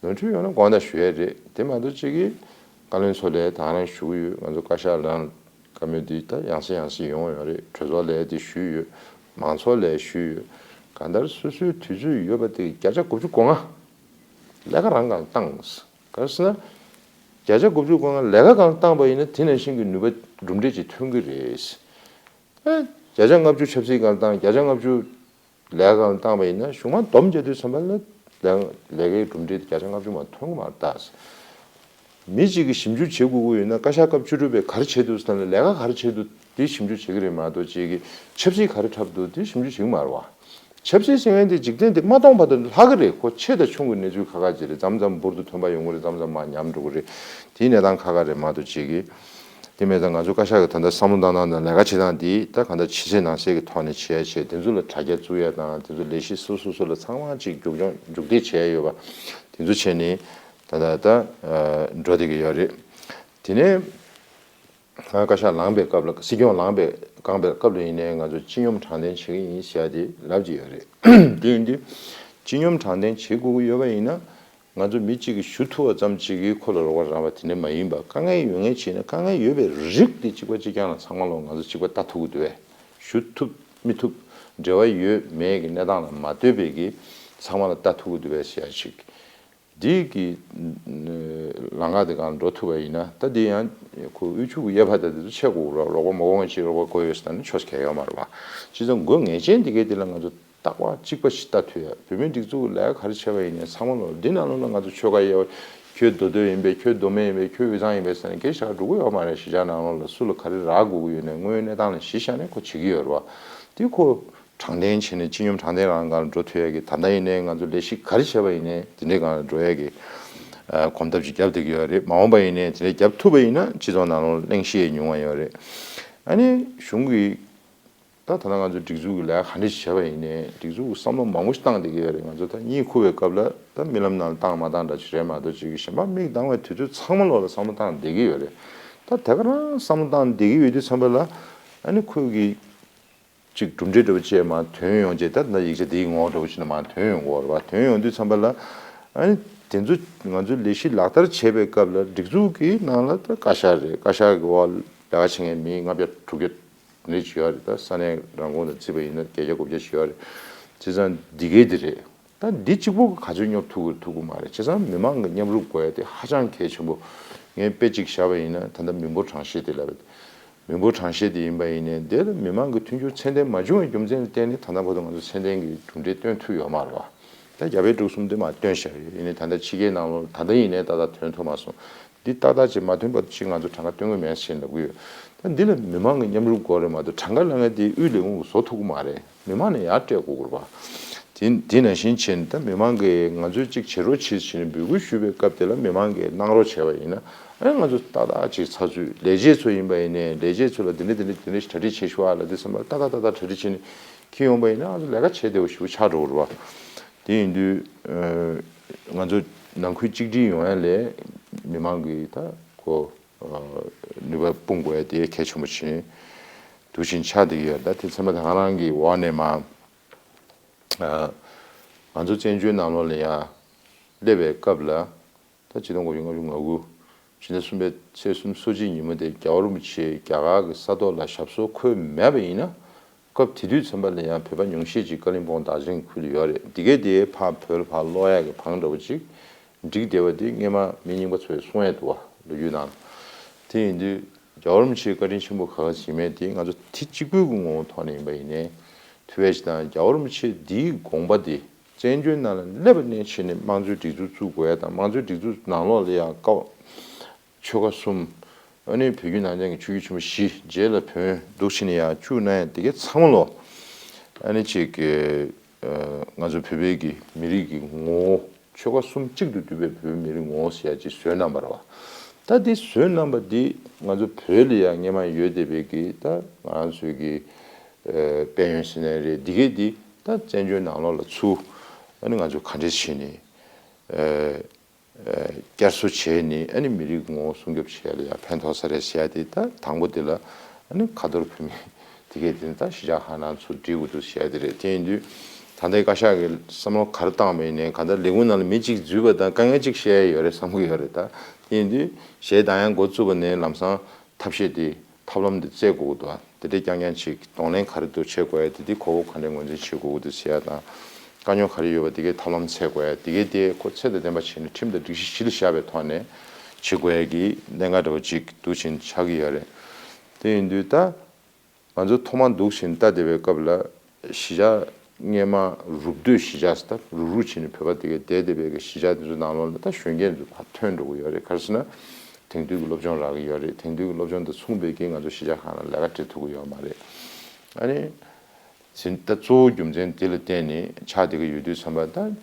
ནོར་འཁྲུལ་ཡོང་ན་དགོངས་དག་ཞུ་ཡ་རེད། དེ་མ་གཏོགས་ཅིག་གིས་བཀའ་བློན་ཚོ་ལ་ད་ག་རང་ཞུ་གི་ཡོད། ང་ཚོ་བཀའ་ཤག་ལ་བཀའ་མོལ་འདི་ད་ཡང་སེ་ཡང་སེ་ཡོང་ཡོད་རེད། གྲོས་ཚོགས་ལ་དེ་ཞུས་ཡོད། མང་ཚོགས་ལ་ཞུས་ཡོད། གང་ལྟར་སོ་སོའི་དུས་ཚོད་ཡོད་པ་དེ་བརྒྱ་ཆ་དགུ་བཅུ་གོ་ལྔ་ལས་ཀ་རང་སྒང་བཏང་། ག་རེ་ཟེར་ན། བརྒྱ་ཆ་དགུ་བཅུ་གོ་ལྔ་ལས་ཀ་སྒང་བཏང་པ་ཡིན་ན་དེ་ནང་བཞིན་གྱི་ནུས་པ་གྲུབ་འབྲས་ཅིག་ཐོན་གྱི་རེད། ཨ་བརྒྱ་ཆ་ལྔ་བཅུ་ཆབ་སྲིད་སྒང་བཏང་། བརྒྱ་ཆ་ལྔ་བཅུ་ལས་ཀ་སྒང་བཏང་པ་ཡིན་ན་གཞུག་མ་སྡོམ་རྒྱག་དུས་ཙམ་པ་ལ་ལས་ལས་ཀའི་གྲུབ་འབྲས་དེ་བརྒྱ་ཆ་ལྔ་བཅུ་མ་ཐོན་གྱི་མ་རེད་ད། མི་གཅིག་གིས་ཞིབ་འཇུག་བྱེད་དགོས་ཀྱི་ཡོད་ན་བཀའ་ཤག་སྐབས་བཅུ་དྲུག་པས་ག་རེ་བྱས་འདུག་ཟེར་ན། ལས་ཀ་ག་རེ་བྱས་འདུག་དེ་ཞིབ་འཇུག་བྱེད་ཀྱི་རེད་མ་གཏོགས། གཅིག་གིས་ཆབ་སྲིད་ག་རེ་འཁྲབ་འདུག་དེ་ཞིབ་འཇུག་བྱེད་ཀྱི་མ་རེད་བ། ཆབ་སྲིད་ཟེར་མཁན་དེ་འཇིག་རྟེན་དེ་མ་སྟོང་བར་དུ་ལྷག་གི་རེད། ཁོ་ཆེ་དང་ཆུང་གི་གནས་ཚུལ་ཁག་ཁག་ཅིག་རེད། མཚམས་མཚམས་འབུར་དུ་ཐོན་པ་ཡོང་གི་རེད། མཚམས་མཚམས་མར་ཉམས་འགྲོ་གི་རེད། དེའི་གནས་སྟངས་ཁག་ཁག་རེད་མ་གཏོགས། གཅིག་གིས་དེ་མེད་ཙང་ང་ཚོ་བཀའ་ཤག་གི་ད་ལྟ་བསམ་བློ་བཏང་སྟངས་དང་ལས་ཀ་བྱེད་སྟངས་འདི་ད་གང་ལྟར་ཕྱི་གསལ་ནང་གསལ་གྱི་ཐོག་ནས་བྱེད་ཡ་བྱས། དེ་ཚོ་ལ་དྲ་རྒྱ་བཙུགས་ཡ་དང་། དེ་ཚོ་ལས་གཞི་སོ་སོ་སོ་ལ་ཚང་མ་ཅིག་མཇུག་སྐྱོང་མཇུག་སྡེབ་བྱས་ཡོད་པ། དེ་ཚོ་བྱས་ནས་ད་ལྟ་ད་འགྲོ་བསྡད་ཀྱི་ཡོད་རེད། དེ་ནས། ང་བཀའ་ཤག་ལངས་པའི་སྐབས་ལ། སྲིད་སྐྱོང་ལངས་པའི་ལངས་པའི་སྐབས་ལ་ཡིན་ནའི་ང་ཚོ་སྤྱི་སྙོམས་དྲང་བདེན་བྱེད་ཀྱི་ཡིན་ཟེར་ཡ་དེ་ལབ་ཀྱི་ཡོད་རེད། དེ་ཡིན་དུས་སྤྱི་སྙོམས་དྲང་བདེན་བྱེད་དགོས་ཀྱི་ཡོད་པ་ཡིན་ན། ང་ཚོ་མི་གཅིག་གིས་ཞུ་ཐུབ་པ་ཙམ་གཅིག་གིས་ཁོ་ལ་རོགས་པ་རག་པ་དེ་འདྲ་མ་ཡིན་པ། དཀའ་ངལ་ཡོད་མཁན་བྱས་ན་དཀའ་ངལ་ཡོད་པའི་རིགས་དེ་གཅིག་པ་གཅིག་རྐྱང་ལ་ཚང་མ་ལོག་ང་ཚོ་གཅིག་པ་ལྟ་ཐུབ་ཀྱི་འདུག་པས། ཞུ་ཐུབ་མི་ཐུབ། འབྲེལ་བ་ཡོད་མེད་ཀྱི་གནས་སྟངས་ལ་མ་ལྟོས་པའི་གི་ཚང་མ་ལ་ལྟ་ཐུབ་ཀྱི་འདུག་པས་ཟེར་ཡ་ཅིག་འདི་གི་ལམ་ཁ་དེ་སྒང་འགྲོ་ཐུབ་པ་ཡིན་ན། ད་འདི་ཡང་ཁོ་དབུལ་ཕྱུག་གི་དབྱེ་བ་ད་དེ་ཚོ་ཕྱེ་དགོས་རེད། རོགས་པ་མ་དགོས་མཁན་ཅིག་རོགས་པ་དགོས་ཡོད་ཟེར་ན་ནི་ཆོག་གི་ཡོད་མ་རེད་བ། བྱས་ཙང་དགོས་ངེས་ཅན་འདི་གའི་དེ་ལ་ང་ཚོ་རྟག་པར་གཅིག་པ་ཞིག་ལྟ་ཐུབ་ཡ། བོད་མིའི་སྒྲིག་འཛུགས་ཀྱི་ལས་ཀ་ག་རེ་བྱས་པ་ཡིན་ནའི་ཚང་མ་ལོག་འདི་ནང་ལོགས་ལ་ང་ཚོ་ཆོལ་ཁ་དབྱེ་བ། ཁྱོད་མདོ་སྟོད་ཡིན་པས། ཁྱོད་མདོ་སྨད་ཡིན་པས། ཁྱོད་དབུས་གཙང་ཡིན་པས་ཟེར་ནས་སྐད་ཆ་འགྲོ་གི་ཡོད་མ་རེད། གཞིས་ཆགས་ནང་ལོགས་ལ་སུ་ལ་ག་རེ་རག་དགོས་ཀྱི་ཡོད་ནའི་དངོས་ཡོད་གནས་སྟངས་ལ་གཞི་བཞག་ནས་ཁོ་བྱེད་ཀྱི་ཡོད་རེད་བ། དེ་ཁོ། དྲང་བདེན་བྱས་ནས་སྤྱི་སྙོམས་དྲང་བདེན་རང་སྒང་ལ་འགྲོ་ཐུབ་ཡ་གི། ད་ལྟ་ཡིན་ནའི་ང་ཚོ་ལས་གཞི་ག་རེ་བྱས་པ་ཡིན་ནའི་དེ་འདྲའི་སྒང་ལ་འགྲོ་ཡ་གི་ཨ་གོམ་སྟབས་ཅིག་བརྒྱབ་བསྡད་ཀྱི་ཡོད་རེད། མ་འོངས་པ་ཡིན་ནའི་དེ་འདྲ་བརྒྱབ་ཐུབ་པ་ཡིན་ན་སྤྱི་ཚོགས་ནང་ལོགས་གླེང་གཞི་ཡང་ཉུང་བ་ཡོད་རེད། ཨ་ནི་གཞུང་གི་ ད་ད་ལྟ་ང་ཚོས་སྒྲིག་འཛུགས་ཀྱི་ལས་ཀ་ག་འདྲ་ཞིག་བྱས་པ་ཡིན་ནའི་སྒྲིག་འཛུགས་ཀྱི་བསམ་བློ་མང་པོ་ཞིག་བཏང་བསྡད་ཀྱི་ཡོད་རེད། ང་ཚོ་ད་གཉིད་ཁུག་པའི་སྐབས་ལ་ད་རྨི་ལམ་ནང་བཏང་མ་བཏང་འདྲ་ཞིག་རེད་མ་གཏོགས་ཅིག་གཞན་པ་མིག་གདངས་པའི་དུས་ཚོད་ཚང་མ་ལོག་ལ་བསམ་བློ་བཏང་བསྡད་ཀྱི་ཡོད་རེད། ད་དེ་ག་རང་བསམ་བློ་བཏང་བསྡད་ཀྱི་ཡོད་དུས་ཙམ་པ་ལ་ཨ་ནི་ཁོས་ཀྱི་ཅིག་གྲུབ་འབྲས་འདྲ་པོ་ཅིག་མར་ཐོན་ཡོང་རྗེས་ད་ད་ཡིག་ཆ་དེའི་ངོ་བོ་འདྲ་པོ་ཅིག་ནང་མར་ཐོན་ཡོང་གི་ཡོད་རེད་བ། ཐོན་ཡོང་དུས་ཙམ་པ་ལ་ཨ་ནི་དེ་ཚོ་ང་ཚོས་ལས་གཞི་ལག་བསྟར་བྱེད་པའི་སྐབས་ལ་སྒྲིག་འཛུགས་ཀྱི་ནང་ལ་ད་བཀའ་ཤག་རེད། བཀའ་ཤག་གི་འོག་ལས་ཀ་བྱེད་མཁན་མི་ལྔ་བརྒྱ་དྲུག་བརྒྱ་རེ་ཅིག་ཡོད་རེད། ད་ས་གནས་རང་ཁོངས་དང་བརྩིས་པ་ཡིན་ན་བརྒྱད་བརྒྱ་དགུ་བརྒྱ་ཅིག་ཡོད་རེད། བྱས་ཙང་འདི་གའི་འདི་རེད། ད་འདི་གཅིག་པོ་གིས་ག་ཚོད་སྙོབ་ཐུབ་ཀྱི་ཐུབ་ཀྱི་མ་རེད། བྱས་ཙང་མི་མང་གི་མཉམ་རུབ་དགོས་ཡ་དེ་ཧ་ཅང་གལ་ཆེན་པོ། ངས་དཔེ་གཅིག་བཞག་པ་ཡིན་ན་ད་ལྟ་མི་འབོར་གྲངས་བཤེར་དེ་ལབ་པ་དེ། མི་འབོར་གྲངས་བཤེར་དེ་ཡིན་པ་ཡིན་ནའི་དེ་ལ་མི་མང་གི་མཐུན་འགྱུར་ཚད་ལྡན་མ་བྱུང་བའི་རྒྱུ་མཚན་ལ་བརྟེན་ནས་ད་ལྟ་བར་དུ་ང་ཚོ་ཚད་ལྡན་གྱི་གྲུབ་འབྲས་སྟོན་ཐུབ་ཡོད་མ་རེད་བ། ད་རྒྱ་བལ་འབྲུག་གསུམ་དེ་མར་བཏོན་བཞག་ཡོད། ཡིན་ནའི་ད་ལྟ་ཕྱི་རྒྱལ་ནང་ལོགས་ད་ལྟ་ཡིན་ནའི་ཏག་ཏག་ཐོན་ཐུབ་མ་སོང་། འདི་ཏག་ཏག་ཅིག་མ་ཐོན་བར་དུ་ཅིག་ང་ཚོ་གྲངས་ཀ་སྟོན་གྱི་མེད་ཟེར་ལབ་ཀྱི་ཡོད། ད་འདི་ལ་མི་མང་གི་མཉམ་རུབ་དགོས་རེད་མ་གཏོགས་གྲངས་ཀ་ལབ་མཁན་དེ་དབུས་ལས་ཁུངས་ཀྱིས་བཟོ་ཐུབ་ཀྱི་མ་རེད། མི་མང་ནས་ཡར་སྤྲད་དགོས་ཀྱི་རེད་པ། དེ་དེ་ནང་བཞིན་བྱས་ནས་ད་མི་མང་གིས་ང་ཚོས་ཅིག་བྱེད་རོགས་བྱེད་ཟེར་ནས་འབོད་སྐུལ་ཞུས་པའི་སྐབས་དེ་ལ་མི་མང་གིས་གནང་རོགས་བྱས་པ་ཡིན་ན་ཨ་ནི་ང་ཚོ་ཏག་ཏག་ཅིག་ཚགས་ཚུད་ལས་བྱེད་ཚོ་ཡིན་པ་ཡིན་ནའི་ལས་བྱེད་ཚོ་ལ་འདི་འདྲ་འདི་འདྲ་འདི་འདྲ་ཞིག་གྲ་སྒྲིག་བྱེད་ཤོག་ཨ་ལབ་དུས་ཙམ་པ་ཏག་ཏག་ཏག་ཏག་གྲ་སྒྲིག་བྱས་ནས་འཁྱེར་ཡོང་པ་ཡིན་ན་ང་ཚོ་ལས་ཀ་བྱེད་བདེ་པོ་ཞེ་པོ་ཆགས་འགྲོ་གི་རེད་པ། དེ་ཡིན་དུས་ང་ཚོ་ནང་ཁུལ་གཅིག་སྒྲིལ་ཡོང་ཡ་ལས་མི་མང་གི་ད་ཁོ་ནུས་པ་སྤུངས་དགོས་ཡ་དེ་གལ་ཆེན་པོ་ཆགས་འདུག་བཞིན་ཆགས་བསྡད་ཀྱི་ཡོད། ད་དེ་ཚང་མ་དེ་ང་རང་གི་འོག་ནས་མར་ང་ཚོ་བཙན་བྱོལ་ནང་ལོགས་ལ་ཡ་སླེབས་པའི་སྐབས་ལ་ད་ཆིག་སྟོང་དགུ་བརྒྱ་ལྔ་བཅུ་ང་དགུ་ཕྱི་ཟླ་གསུམ་པའི་ཚེས་གསུམ་སོ་གཅིག་ཉིན་མོ་དེ་རྒྱལ་བ་རིན་པོ་ཆེ་རྒྱ་གར་གྱི་ས་ཐོག་ལ་ཞབས་སོར་འཁོད་མེད་པ་ཡིན་ན། སྐབས་དེ་དུས་ཙམ་པ་ལ་ཡང་བོད་པ་ཉུང་ཤས་ཅིག་ཀ་ལིང་སྤོང་དར་ཇིང་ཁུལ་ལ་ཡོད་རེད། འདི་གས་དེ་ཕར་བོད་ལ་ཕར་ལོག་ཡག་གི་བང་འདྲ་བོ་ཅིག་འགྲིག་བསྡད་པ་དེ་སྔས་མ་མི་རྙིང་པ་ཚོས་གསུང་ཡས་འདུག་བ། ལོ་རྒྱུས་ནང་། དེ་ཡིན་དུས་རྒྱལ་བ་རིན་པོ་ཆེའི་བཀའ་དྲིན་ཆེན་པོ་ག་ག་ཟིན་མེད་དེ་ང་ཚོ་དེ་གཅིག་པུའི་གི་ངོ་བོ་ཐོག་ནས་ཡིན་པ་ཡིན་ནའི་ཐུབ་པ་ཞིག་དང་རྒྱལ་བ་རིན་པོ་ཆེ་འདིའི་དགོངས་པ་དེ་བཙན་བྱོལ་ནང་ལ་སླེབས་པ་ནས་བྱས་ནས་དམངས་གཙོའི་སྒྲིག་འཛུགས་བཙུགས་དགོས་ཡ་དང་དམངས་གཙོའི་སྒྲིག་འཛུགས་ནང་ལོགས་ལ་ཡང་ཀ་བ། ཆོལ་ཁ་གསུམ། ཨ་ནི་བོད་བརྒྱུད་ནང་བསྟན་གྱི་ཆོས་བརྒྱུད་ཆེན་པོ་བཞི་རྗེས་ལ་བོན་འདུག་ཕྱིན་ནས་ཡང་བཅུ་གནང་ཡ་དེ་གའི་ཚང་མ་ལོ། ཨ་ནི་ཅིག་གི་ང་ཚོ་བོད་པའི་གི་མི་རིགས་ཀྱི་ངོ་བོ་ཆོལ་ཁ་གསུམ་གཅིག་ཏུ་འདུས་པའི་བོད་མི་རིགས་ངོ་བོ་ཟེར་ཡ་ཅིག་བཟོས་གནང་བ་རེད་བ། ད་འདི་བཟོས་གནང་བ་འདི་ང་ཚོ་བོད་ལ་ཡང་སྔས་མ་ཡོད་བསྡད་པའི་གི་ད་ང་རང་ཚོའི་གི་དཔལ་ཡོན་ཟེར་ནའི་རེད། འདི་གའི་འདི་ད་བཙན་བྱོལ་ནང་ལོགས་ལ་ཚུར་ཨ་ནི་ང་ཚོ་ག་འདྲས་བྱས་ནས། བསྐྱར་གསོ་བྱས་ནས་ཨ་ནི་མི་རིགས་ངོ་བོ་སྲུང་སྐྱོབ་བྱེད་ཡ་ལ་ཡང་ཕན་ཐོགས་ས་རེད་ཟེར་ཡ་དེ་ད་དང་པོ་དེ་ལ་ཨ་ནི་ཁ་ཐོར་ཕུལ་མཁན་དེ་གས་དེ་ནི་ད་གཞིས་ཆགས་ཁག་ནང་ཚུར་སྒྲིལ་དགོས་འདུག་ཟེར་ཡ་དེ་རེད། དེ་ཡིན་དུས་ད་ལྟའི་བཀའ་ཤག་གིས་བསམ་བློ་ག་རེ་བཏང་བ་ཡིན་ནའི་གང་ལྟར་ལས་ཁུངས་ནང་ལ་མི་གཅིག་འཛུལ་བ་དང་དཀའ་ངལ་གཅིག་བཤད་ཡ་ཡོད་རེད་བསམ་གྱི་ཡོད་རེད། ད་དེ་ཡིན་དུས་གཞས་གཏོང་ཡ་འགོ་བཙུགས་པ་ནས་ལམ་སང་ཐབས་ཤེས་དེ། ཐབས་ལམ་འདི་བཙལ་དགོས་ཀྱི་འདུག་དེ་འདྲའི་རྐྱང་རྐྱང་ཅིག་གདོང་ལེན་ག་རེ་འདུག་བྱེད་དགོས་ཡ་དེ་འདི་གོ་སྐབས་ག་འདྲའི་ངོས་འཛིན་བྱེད་དགོས་ཀྱི་འདུག་ཟེར་ཡ་དང་། དཀའ་རྙོག་ག་རེ་ཡོད་པ་དེ་གའི་ཐབས་ལམ་འཚོལ་དགོས་ཡ་དེ་གའི་དེ་ཁོ་ཚད་དང་ལྡན་པ་བྱས་ནས་ཁྲིམས་དང་སྒྲིག་གཞི་གཞི་ལ་བཞག་པའི་ཐོག་ནས་བྱེད་དགོས་ཡ་གི་གནད་འགག་འདྲ་བོ་ཅིག་འདུག་བཞིན་ཆགས་ཀྱི་ཡོད་རེད། དེ་ཡིན་དུས་ད། ང་ཚོ་ཐོག་མར་འདུག་བཞིན་ལྟ་བསྡད་པའི་སྐབས་ལ་གཞིས་ཆགས་སྔས་མ་རུབ་སྡོད་གཞིས་ཆགས་ཟེར་ད་རུབ་རུབ་བྱས་ནས་བོད་པ་དེ་གའི་བསྡད་བསྡད་པའི་གི་གཞིས་ཆགས་དེ་ཚོའི་ནང་ལོགས་ལ་ད་གཞོན་སྐྱེས་ཚོ་ཕར་ཐོན་འགྲོ་གི་ཡོད་རེད། ག་རེ་ཟེར་ན་དེང་དུས་ཀྱི་སློབ་སྦྱོང་རག་གི་ཡོད་རེད། དེང་དུས་ཀྱི་སློབ་སྦྱོང་དང་མཚུངས་པའི་གི་ང་ཚོ་གཞིས་ཆགས་ཁག་ནང་ལས་ཀ་སྤྲད་ཐུབ་ཀྱི་ཡོད་མ་རེད། ཨ་ནི་ད་གཙོ་བོ་རྒྱུ་མཚན་དེ་ལ་བརྟེན་ནས་ཆགས་བསྡད་ཀྱི་ཡོད་དུས་ཙམ་པ་ད།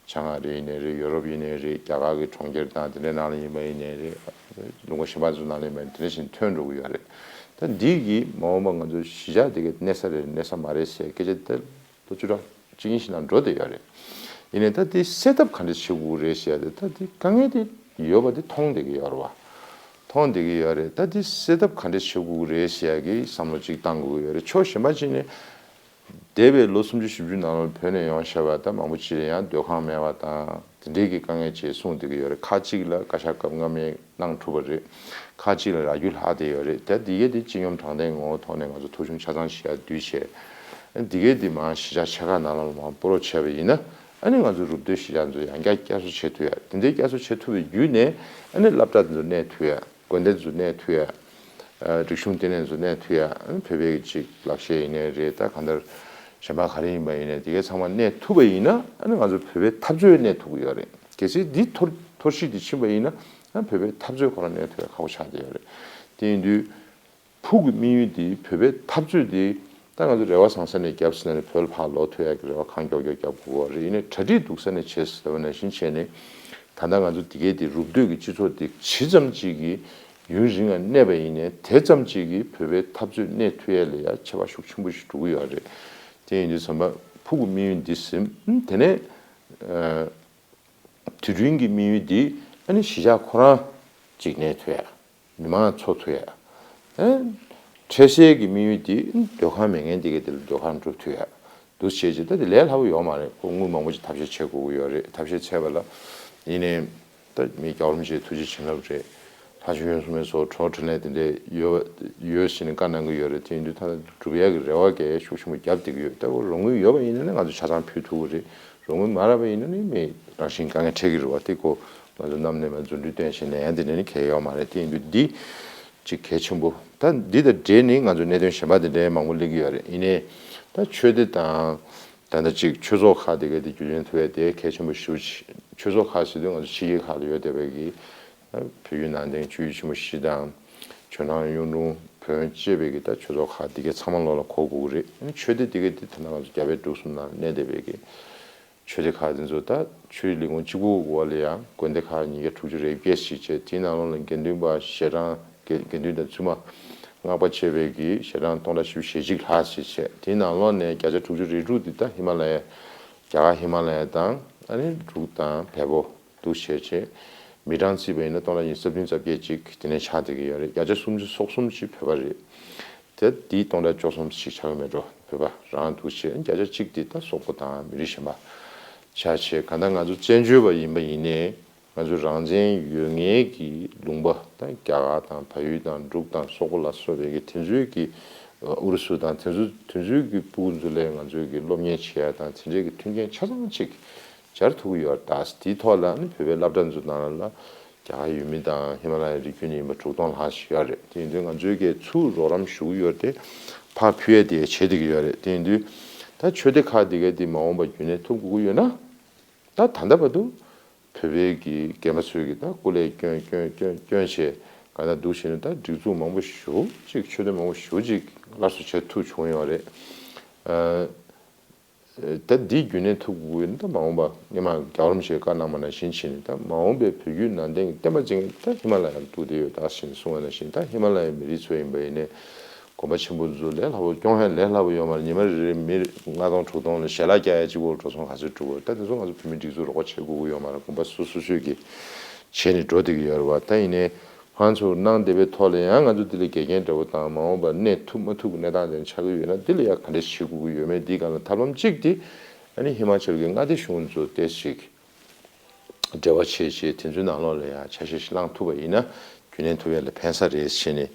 བྱང་ཨ་རི་ཡིན་ནའི་རེད། ཡོ་རོབ་ཡིན་ནའི་རེད། རྒྱ་གར་གྱི་གྲོང་ཁྱེར་དང་དེ་འདྲའི་ནང་ལ་ཡིན་པ་ཡིན་ནའི་རེད། ལུང་པ་གཞན་པ་ཚོ་ནང་ལ་ཡིན་པ་ཡིན་དེ་འདྲ་བཞིན་ཐོན་འགྲོ་གི་ཡོད་རེད། ད་འདི་གིས་མ་འོངས་པ་ང་ཚོ་གཞིས་ཆགས་དེ་གའི་གནས་ས་རེད་གནས་ས་མ་རེད་ཟེར་སྐད་ཆ་དེ་ལོ་བཅུ་ཕྲག་གཅིག་གཉིས་ཤིག་ནང་འགྲོ་བསྡད་ཡོད་རེད། ཡིན་ནའི་ད་འདི་སེལ་ཐབས་ག་འདྲ་བྱེད་དགོས་རེད་ཟེར་ཡ་དེ་ད་འདི་དཀའ་ངལ་དེ་ཡོད་པ་དེ་མཐོང་བསྡད་ཀྱི་ཡོད་རེད་བ། མཐོང་བསྡད་ཀྱི་ཡོད་རེད། ད་འདི་སེལ་ཐབས་ག་འདྲ་བྱེད་དགོས་རེད་ཟེར་ཡ་གི་བསམ་བློ་གཅིག་བཏང་དགོས་ཀྱི་ཡོད་རེད། ཕྱོགས་གཞན་པ་གཅིག་ནས། འདས་པའི་ལོ་སུམ་ཅུ་བཞི་བཅུ་ནང་ལ་བོད་ནས་ཡོང་བཞག་པ་དང་མང་པོ་ཅིག་ལ་ཡང་སྡོད་ཁང་མེད་པ་དང་དེ་འདྲའི་གི་དཀའ་ངལ་ཅིག་གསུངས་བསྡད་ཀྱི་ཡོད་རེད། ཁག་ཅིག་ལ་བཀའ་ཤག་སྐབས་སྔ་མའི་གནང་གྲུབ་པ་རེད། ཁག་ཅིག་ལ་རག་རྒྱུ་ལྷག་བསྡད་ཡོད་རེད། ད་འདི་གས་འདི་སྤྱི་སྙོམས་དྲང་བདེན་ངོ་བོ་ཐོག་ནས་ང་ཚོ་ཐོ་གཞུང་ཆ་ཚང་ཞིག་ཡར་བསྡུས་བྱས། འདི་གས་འདི་མར་གཞིས་ཆགས་ཆེ་ཁག་ནང་ལ་མར་སྤོ་རོགས་བྱས་པ་ཡིན་ན་ཨ་ནི་ང་ཚོ་རུབ་སྡོད་གཞིས་ཆགས་ཚོ་ཡང་བསྐྱར་བསྐྱར་གསོ་བྱེད་ཐུབ་ཡ། དེ་འདྲའི་བསྐྱར་གསོ་བྱེད་ཐུབ་པའི་བརྒྱུད་ནས་ཨ་ནི་སློབ་གྲྭ་དེ་ཚོ་གནས་ཐུབ་ཡ། དགོན་སྡེ་ཚོ་གནས་ཐུབ་ཡ། རིག་གཞུང་ལྟེ་གནས་ཚོ་གནས་ཐུབ་ཡ། བོད་པའི་གི་ཅིག་ལག་ཤེས་ཡིན་ནའི་རེད། ད་གང་ལྟར་གཞན་པ་ག་རེ་ཡིན་པ་ཡིན་ནའི་དེ་གའི་ཚང་མ་གནས་ཐུབ་པ་ཡིན་ན་ཨ་ནི་ང་ཚོ་བོད་པའི་འཐབ་རྩོད་གནས་ཐུབ་ཀྱི་ཡོད་རེད། གལ་སྲིད་འདི་འཐོར་འཐོར་ཞིག་འདི་ཕྱིན་པ་ཡིན་ན་ཨ་བོད་པའི་འཐབ་རྩོད་ཁོ་རང་གནས་ཐུབ་ཡ་ཁག་པོ་ཆགས་བསྡད་ཡོད་རེད། དེ་ཡིན་དུས་ཕུགས་ཀྱི་དམིགས་ཡུལ་འདི་བོད་པའི་འཐབ་རྩོད་འདི་ད་ང་ཚོ་རེ་བ་བཟང་ས་ནས་བརྒྱབ་ཟིན་ནས་བོད་ལ་ཕར་ལོག་ཐུབ་ཡ་གི་རེ་བ་གང་མགྱོགས་མགྱོགས་བརྒྱབ་དགོས་པ་རེད། ཡིན་ནའི་གྲ་སྒྲིག་སྡུག་ས་ནས་བྱས་ཟེར་བ་ནང་བཞིན་བྱས་ནས་ད་ལྟ་ང་ཚོ་འདི་གའི་འདི་རུབ་སྡོད་ཀྱི་སྤྱི་ཚོགས་འདི་ཇི་ཙམ་ཅིག་གི་ཡུན་རིང་ང་གནས་པ་ཡིན་ནའི་དེ་ཙམ་གཅིག་གིས་བོད་པའི་འཐབ་རྩོད་གནས་ཐུབ་ཡས་ལ་ཡ་ཁྱད་པར་ཤུགས་ཆེན་པོ་ཞིག་འགྲོ་གི་ཡོད་རེད། དེ་ཡིན་དུས་ཙམ་པ་ཕུགས་ཀྱི་དམིགས་ཡུལ་འདི་ཟིན། ཨ་དེ་ནས་ཨ་དུས་རྒྱུན་གྱི་དམིགས་ཡུལ་འདི་ཨ་ནི་གཞིས་ཆགས་ཁོ་རང་གཅིག་གནས་ཐུབ་ཡ། མི་མང་འཚོ་ཐུབ་ཡ། ཨ་འཕྲལ་སེལ་གྱི་དམིགས་ཡུལ་འདི་སྡོད་ཁང་མེད་མཁན་དེ་ག་དེ་ལ་སྡོད་ཁང་སྒྲུབ་ཐུབ་ཡ། འདུག་བྱས་རྗེས་ད་དེ་ལས་སླ་པོ་ཡོད་མ་རེད། ཁོ་དངུལ་མང་པོ་ཅིག་ཐབས་ཤེས་བྱེད་དགོས་ཀྱི་ཡོད་རེད། ཐབས་ཤེས་བྱས་པ་ལ་ཡིན་ནའི་ད་མི་རྒྱལ་བ་རིན་པོ་ཆེའི་ཐུགས་རྗེ་བྱིན་རླབས་རེད། ལྷ་ཆོས་ཡོན་གསུམ་པའི་སོགས་གྲོགས་འཕྲིན་ལས་དེ་འདྲས་ཡོད་ཡོད་ཟེར་ནས་བཀའ་གནང་གི་ཡོད་རེད། དེ་ཡིན་དུས་ད་སྒྲུབ་ཡག་གི་རེ་བ་གལ་ཤུགས་ཆེན་པོ་བརྒྱབ་བསྡད་ཀྱི་ཡོད། ད་རོགས་དངུལ་ཡོད་པ་ཡིན་ན་ནི་ང་ཚོ་ཆ་ཚང་ཕུལ་ཐུབ་ཀྱི་རེད། རོགས་དངུལ་མ་རག་པ་ཡིན་ན་ནི་མི་རང་བཞིན་དཀའ་ངལ་འཕྲད་ཀྱི་རེད་བ། དེ་ཁོ་ང་ཚོ་རྣམ་གནས་མ་རྫུ་འཕྲུལ་སྟོན་བྱས་ནས་ཡང་དེ་འདྲ་ནི་གལ་ཡོད་མ་རེད། དེ་ཡིན་དུས་འདི་ཅིག་གལ་ཆེན་པོ། ད་འདི་དང་འབྲེལ་ནས་ང་ཚོ་གནད་དོན་གཞན་པ་དེ་འདྲའི་མང་པོ་སླེབས་ཀྱི་ཡོད་རེད། ཡིན་ནའི་ད་ཆོས་སྡེ་དང་ད་ལྟ་ཅིག་ཆོས་ཚོགས་ཁག་དེ་ག་དེ་རྒྱུན་ལྡན་ཐུབ་ཡ་དེ་གལ་ཆེན་པོ་ཞེ་པོ་ཅིག་ཆོས་ཚོགས་ཁག་ཟེར་དུས་ང་ཚོ་ཕྱི་རྒྱལ་ཁག་ལ་ཡོད་བསྡད་པའི་གི་ད་བོད་བརྒྱུད་ནང་བསྟན་ཆོས་བརྒྱུད་ཆེན་མོ་བཞི་དང་། ཇོ་ནང་གཡུང་དྲུང་བོན་བཅས་པའི་གི་ད་ཆོས་ཚོགས་ཁག་དེ་ག་ཚང་མ་ལོག་ལ་གོ་དགོས་ཀྱི་རེད། ཨ་ནི་ཆོས་སྡེ་དེ་ག་དེ་ད་ལྟ་ང་ཚོ་རྒྱ་བལ་འབྲུག་གསུམ་ནང་གནས་བསྡད་པའི་གི་ཆོས་སྡེ་ཁག་དེ་ཚོ་ད་ཆོས་ལས་ཁུངས་གཅིག་པུ་འོག་ལ་ཡང་དགོན་སྡེ་ཁག་ཉིས་བརྒྱ་དྲུག་ཅུ་རེ་བརྒྱད་ཞིག་བྱས། དེའི་ནང་ལོགས་ལ་དགེ་འདུན་པ་ཞལ་གྲངས་དགེ་དགེ་འདུན་དང་བཙུན་མ་སྔགས་པ་བཅས་པའི་གི་ཞལ་གྲངས་སྟོང་ཕྲག་བཞི་བཅུ་ཞེ་གཅིག་ལྷག་ཞིག་བྱས། དེའི་ནང་ལོགས་ནས་བརྒྱ་ཆ་དྲུག་ཅུ་རེ་དྲུག་འདི་ད་ཧི་མ་ལ་ཡ། རྒྱ་གར་ཧི་མ་ལ་ཡ་དང་ཨ་ནི་འབྲུག་དང་བལ་པོ་འདུག་བྱས་བྱས། མི་གྲངས་བརྩིས་པ་ཡིན་ན་སྟོང་ཕྲག་ཉི་ཤུ་རྩ་བདུན་རྩ་བརྒྱད་ཅིག་དེ་ནས་ཆགས་བསྡད་ཀྱི་ཡོད་རེད། བརྒྱ་ཆ་སུམ་ཅུ་སོ་གསུམ་ཅིག་བོད་པ་རེད། དེ་འདི་སྟོང་ཕྲག་བཅུ་གསུམ་ཞིག་ཆགས་ཀྱི་མེད་འགྲོ། བོད་པ་རང་འདུག་བྱས། བརྒྱ་ཆ་གཅིག་འདི་ད་སོག་པོ་དང་མི་རིགས་གཞན་པ་ཆགས་བྱས། གང་ལྟར་ང་ཚོ་བཙན་བྱོལ་བ་ཡིན་པ་ཡིན་ནའི་ང་ཚོ་རང་བཙན་ཡོད་མཁན་གྱི་ལུང་པ་ད་རྒྱ་གར་དང་བལ་ཡུལ་དང་འབྲུག་དང་སོག་པོ་ལ་སོགས་པའི་གི་དེ་ཚོའི་གི་ཨུ་རུ་སུ་དང་དེ་ཚོ་དེ་ཚོའི་གི་ཕྲུ་གུ་ཚོ་ལ་ང་ཚོའི་གི་སློབ་གཉེར་བྱེད་ཡ་དང་དེ་འདྲའི་གི་མཐུན་རྐྱེན་ཆ་ཚང་ཅིག་སྦྱར་ཐུབ་ཀྱི་ཡོད་རེད། ད་དེའི་ཐོག་ལ་ནི་བོད་པའི་སློབ་གྲྭ་ཚོ་ནང་ལ་རྒྱ་གར་ཡུལ་མི་དང་ཧི་མ་ལ་ཡའི་རི་རྒྱུད་ནས་ཡིན་པ་དྲུག་སྟོང་ལྷག་ཞིག་ཡོད་རེད། དེ་ཡིན་དུས་ང་ཚོའི་གི་ཚུར་རོགས་རམ་ཞུ་གི་ཡོད་རེད་དེ། ཕར་ཕུལ་ཡས་དེ་བྱེད་བསྡད་ཀྱི་ཡོད་རེད། དེ་ཡིན་དུས་ད་ཆོས་སྡེ་ཁག་དེ་ག་དེ་མ་འོངས་པ་རྒྱུན་ལྡན་ཐུབ་དགོས་ཀྱི་ཡོད་ན། ད་ད་ལྟ་བར་དུ་བོད་པའི་གི་རྒན་པ་ཚོས་གི་ད་སྐུ་ལས་བསྐྱོན་བསྐྱོན་བསྐྱོན་བསྐྱོན་བྱས་ག་ན་འདུག་བྱས་ནས་ད་སྒྲིག་འཛུགས་མང་པོ་ཞེ་པོ་ཅིག་ཆོས་སྡེ་མང་པོ་ཞེ་པོ་ཅིག་སླར་གསོ་བྱེད་ཐུབ་བྱུང་ཡོད་རེད། ཨ། ད་འདི་རྒྱུན་ལྡན་ཐུབ་དགོས་ན་ད་མ་འོངས་པ་སྔོན་མ་རྒྱལ་བ་རིན་པོ་ཆེས་བཀའ་གནང་བ་ནང་བཞིན་བྱས་ནས་ད་མ་འོངས་པའི་བོད་བརྒྱུད་ནང་བསྟན་གྱི་བསྟན་པ་འཛིན་མཁན་ད་ཧི་མ་ལ་ཡར་འདུག་བསྡད་ཡོད། ད་གིན་གསུངས་པ་ནང་བཞིན་ད་ཧི་མ་ལ་ཡའི་མི་རིགས་ཚོ་ཡིན་པ་ཡིན་ནའི་དགོན་པ་ཆེན་པོ་ཚོ་ལས་སླ་པོ་སྐྱོང་ཡ་ལས་སླ་པོ་ཡོད་མ་རེད། ཉི་མ་རེ་རེ་མི་ལྔ་སྟོང་དྲུག་སྟོང་ལ་ཞལ་ལག་བཀྱག་ཡ་གཅིག་པོ་འགྲོ་སོང་ག་ཚོད་འགྲོ་གི་རེད། ད་དེ་ཚོ་ང་ཚོ་བོད་མིའི་སྒྲིག་འཛུགས་རོགས་པ་བྱེད་དགོས་ཀྱི་ཡོད་མ་རེད། དགོན་པ་སོ་སོ་སོས་ཀྱིས་བྱས་ནས་འགྲོ་བསྡད་ཀྱི་ཡོད་རེད་བ། ད་ཡིན་ནའི་ཁོང་ཚོར་གནང་བསྡད་པའི་ཐོག་ལ་ཡང་ང་ཚོ་འདི་ལ་འགལ་རྐྱེན་འདྲ་བོ་དང་མ་འོངས་པར་གནས་ཐུབ་མ་ཐུབ་ཀྱི་གནས་སྟངས་དེ་འདྲ་ཆགས་ཀྱི་ཡོད་ན་འདི་ལ་ཡང་ག་འདྲས་བྱེད་དགོས་ཀྱི་ཡོད་མེད་འདིའི་སྒང་ལ་ཐབས་ལམ་གཅིག་དེ་ཨ་ནི་ཧི་མ་ཅལ་གྱི་མངའ་སྡེ་གཞུང་ཚོ་ཏོག་ཙམ་ཞིག་འབྲེལ་བ་བྱས་བྱས་དེ་ཚོའི་ནང་ལོགས་ལ་ཡང་ཆ་ཤས་ཤིག་བླངས་ཐུབ་པ་ཡིན་ན་རྒྱུན་ལྡན་ཐུབ་ཡ་ལ་ཕན་ས་རེད་བྱས་ནས།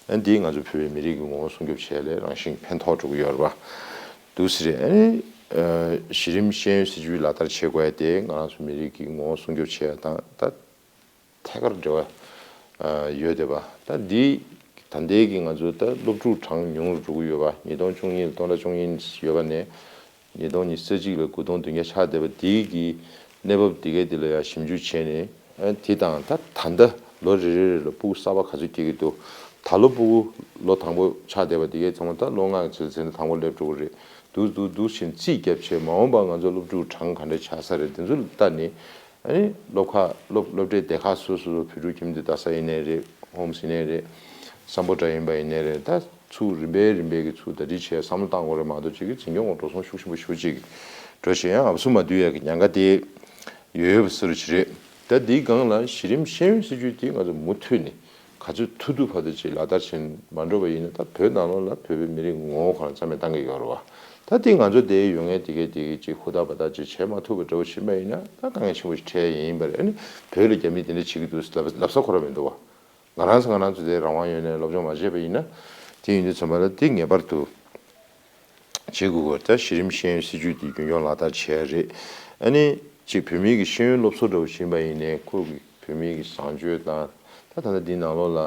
ཨ་ནི་འདིས་ང་ཚོ་བོད་པའི་མི་རིགས་ཀྱི་ངོ་བོ་སྲུང་སྐྱོབ་བྱས་ལས་རང་བཞིན་ཕན་ཐོགས་འགྲོ་གི་ཡོད་རེད་བ། འདུག་སེ་རེད། ཨ་ནི་གཞི་རིམ་ཤེས་ཡོན་སྲིད་བྱུས་ལག་བསྟར་བྱེད་དགོས་ཡ་དེ་ང་རང་ཚོ་མི་རིགས་ཀྱི་ངོ་བོ་སྲུང་སྐྱོབ་བྱེད་ཡ་དང་ད། ཐད་ཀར་འབྲེལ་བ་ཡོད་བསྡད་པ། ད་འདི་ད་ལྟའི་གི་ང་ཚོ་ད་སློབ་ཕྲུག་གྲངས་ཉུང་རུ་འགྲོ་གི་ཡོད་པ། ཉིས་སྟོང་བཅུ་གཉིས་ལ་སྟོང་ཕྲག་བཅུ་གཉིས་ཡོད་པ་ནས་ཉིས་སྟོང་ཉི་ཤུ་རྩ་གཅིག་ལ་དགུ་སྟོང་བདུན་བརྒྱ་ཆགས་བསྡད་པ། འདི་གི་གནས་བབ་འདི་གའི་འདི་ལ་ཡང་ཞིབ་འཇུག་བྱས་ནས་ཨ་དེ་དང་ད་ད་ལྟ་ལོ་རེ་རེ་རེ་ལ་ཕྲུ་གུ་གསར་པ་ག་ཚོད་སྐྱེ་གི་འདུག་ད་ལོ་ཕྲུ་གུ་ལོ་དང་པོ་ཆགས་བསྡད་པ་འདི་གའི་ཚང་མ་ད་ལོ་ལྔ་གི་ཚེ་ཚེ་ན་དང་པོ་སླེབས་འགྲོ་གི་རེད། འདུག་འདུག་འདུག་བཞིན་རྩིས་བརྒྱབ་བྱས་མ་འོངས་པ་ང་ཚོ་སློབ་ཕྲུག་གྲངས་ག་འདྲ་ཆགས་ས་རེད། དེ་ཚོ་ལ་ལྟ་ནས། ཨ་ནི་སློབ་ཁག་སློབ་སློབ་གྲྭའི་སྡེ་ཁག་སོ་སོ་སོ་བོད་ཕྲུག་ཁྱིམ་སྡེ་ལྟ་ས་ཡིན་ནའི་རེད། ཧོམ་ཡིན་ནའི་རེད། སམ་བྷོ་ཊ་ཡིན་པ་ཡིན་ནའི་རེད། ད་ཚུར་རིམ་པས་རིམ་པས་ཀྱི་ཚུར་ཟླ་སྒྲིལ་བྱས་བསམ་བློ་བཏང་དགོས་རེད་མ་གཏོགས་ཅིག་གི་འཛིན་སྐྱོང་གི་འགྲོ་སོང་ཤུགས་ཆེན་པོ་ཞེ་པོ་ཅིག་འགྲོ་བཞིན་ཡང་ཨབ་སུ་མ་བསྡུ་ཡ་གི་ཉེན་ཁ་དེ་ཡོད་ཡོད་པ་བཟོ་འདྲ་ཅིག་རེད། ད་འདིའི་སྒང་ལ་གཞི་རིམ་ཤེས་ཡོན་སྲིད་བྱུས་དེ་ང་ཚོ་མུ་མཐུད་ནས་ག་ཚོད་ཐུབ་ཐུབ་བར་དུ་ཅིག་ལག་བསྟར་བྱེད་མ་འགྲོ་བ་ཡིན་ན་ད་བོད་ནང་ལོགས་ལ་བོད་པའི་མི་རིགས་ངོ་བོ་གང་རྩ་མེད་བཏང་གི་ཡོད་རེད་བ། ད་དེ་ང་ཚོ་དེ་ཡོད་ངེས་དེ་གས་དེ་གས་ཅིག་ཧུར་ཐག་འབད་ཐག་ཅིག་བྱེད་མ་ཐུབ་པ་འདྲ་བོ་ཕྱིན་པ་ཡིན་ན་ད་དཀའ་ངལ་ཆེན་པོ་ཞིག་འཕྲད་ཡིན་པ་རེད། ཨ་ནི་བོད་ལ་རྒྱ་མིས་དེ་འདྲ་བྱེད་ཀྱི་འདུག་ལབ་ལབ་ས་ཁོ་རང་མི་འདུག་བ། ང་རང་ཚོ་ང་རང་ཚོ་དེ་རང་དབང་ཡོད་ནས་སློབ་སྦྱོང་མ་བྱས་པ་ཡིན་ན་དེ་ཡིན་དུས་ཙམ་པ་ལ་དེ་ངེས་པར་དུ་བྱེད་དགོས་ཀྱི་རེད། ད་གཞི་རིམ་ཤེས་ཡོན་སྲིད་བྱུས་དེ་རྒྱུན་འཁྱོངས་ལག་བསྟར་བྱས་རེད། ཨ་ནི་ཅིག་བོད་མིའི་གི་ཤེས་ཡོན་སློབ་གསོ་འདྲ་བོ་ཡིན་པ་ཡིན་ནའི་ཁོ་གི་བོད་མིའི་གི་བཟང་སྤྱོད་དང་ད་ད་ལྟ་འདི་ནང་ལོགས་ལ་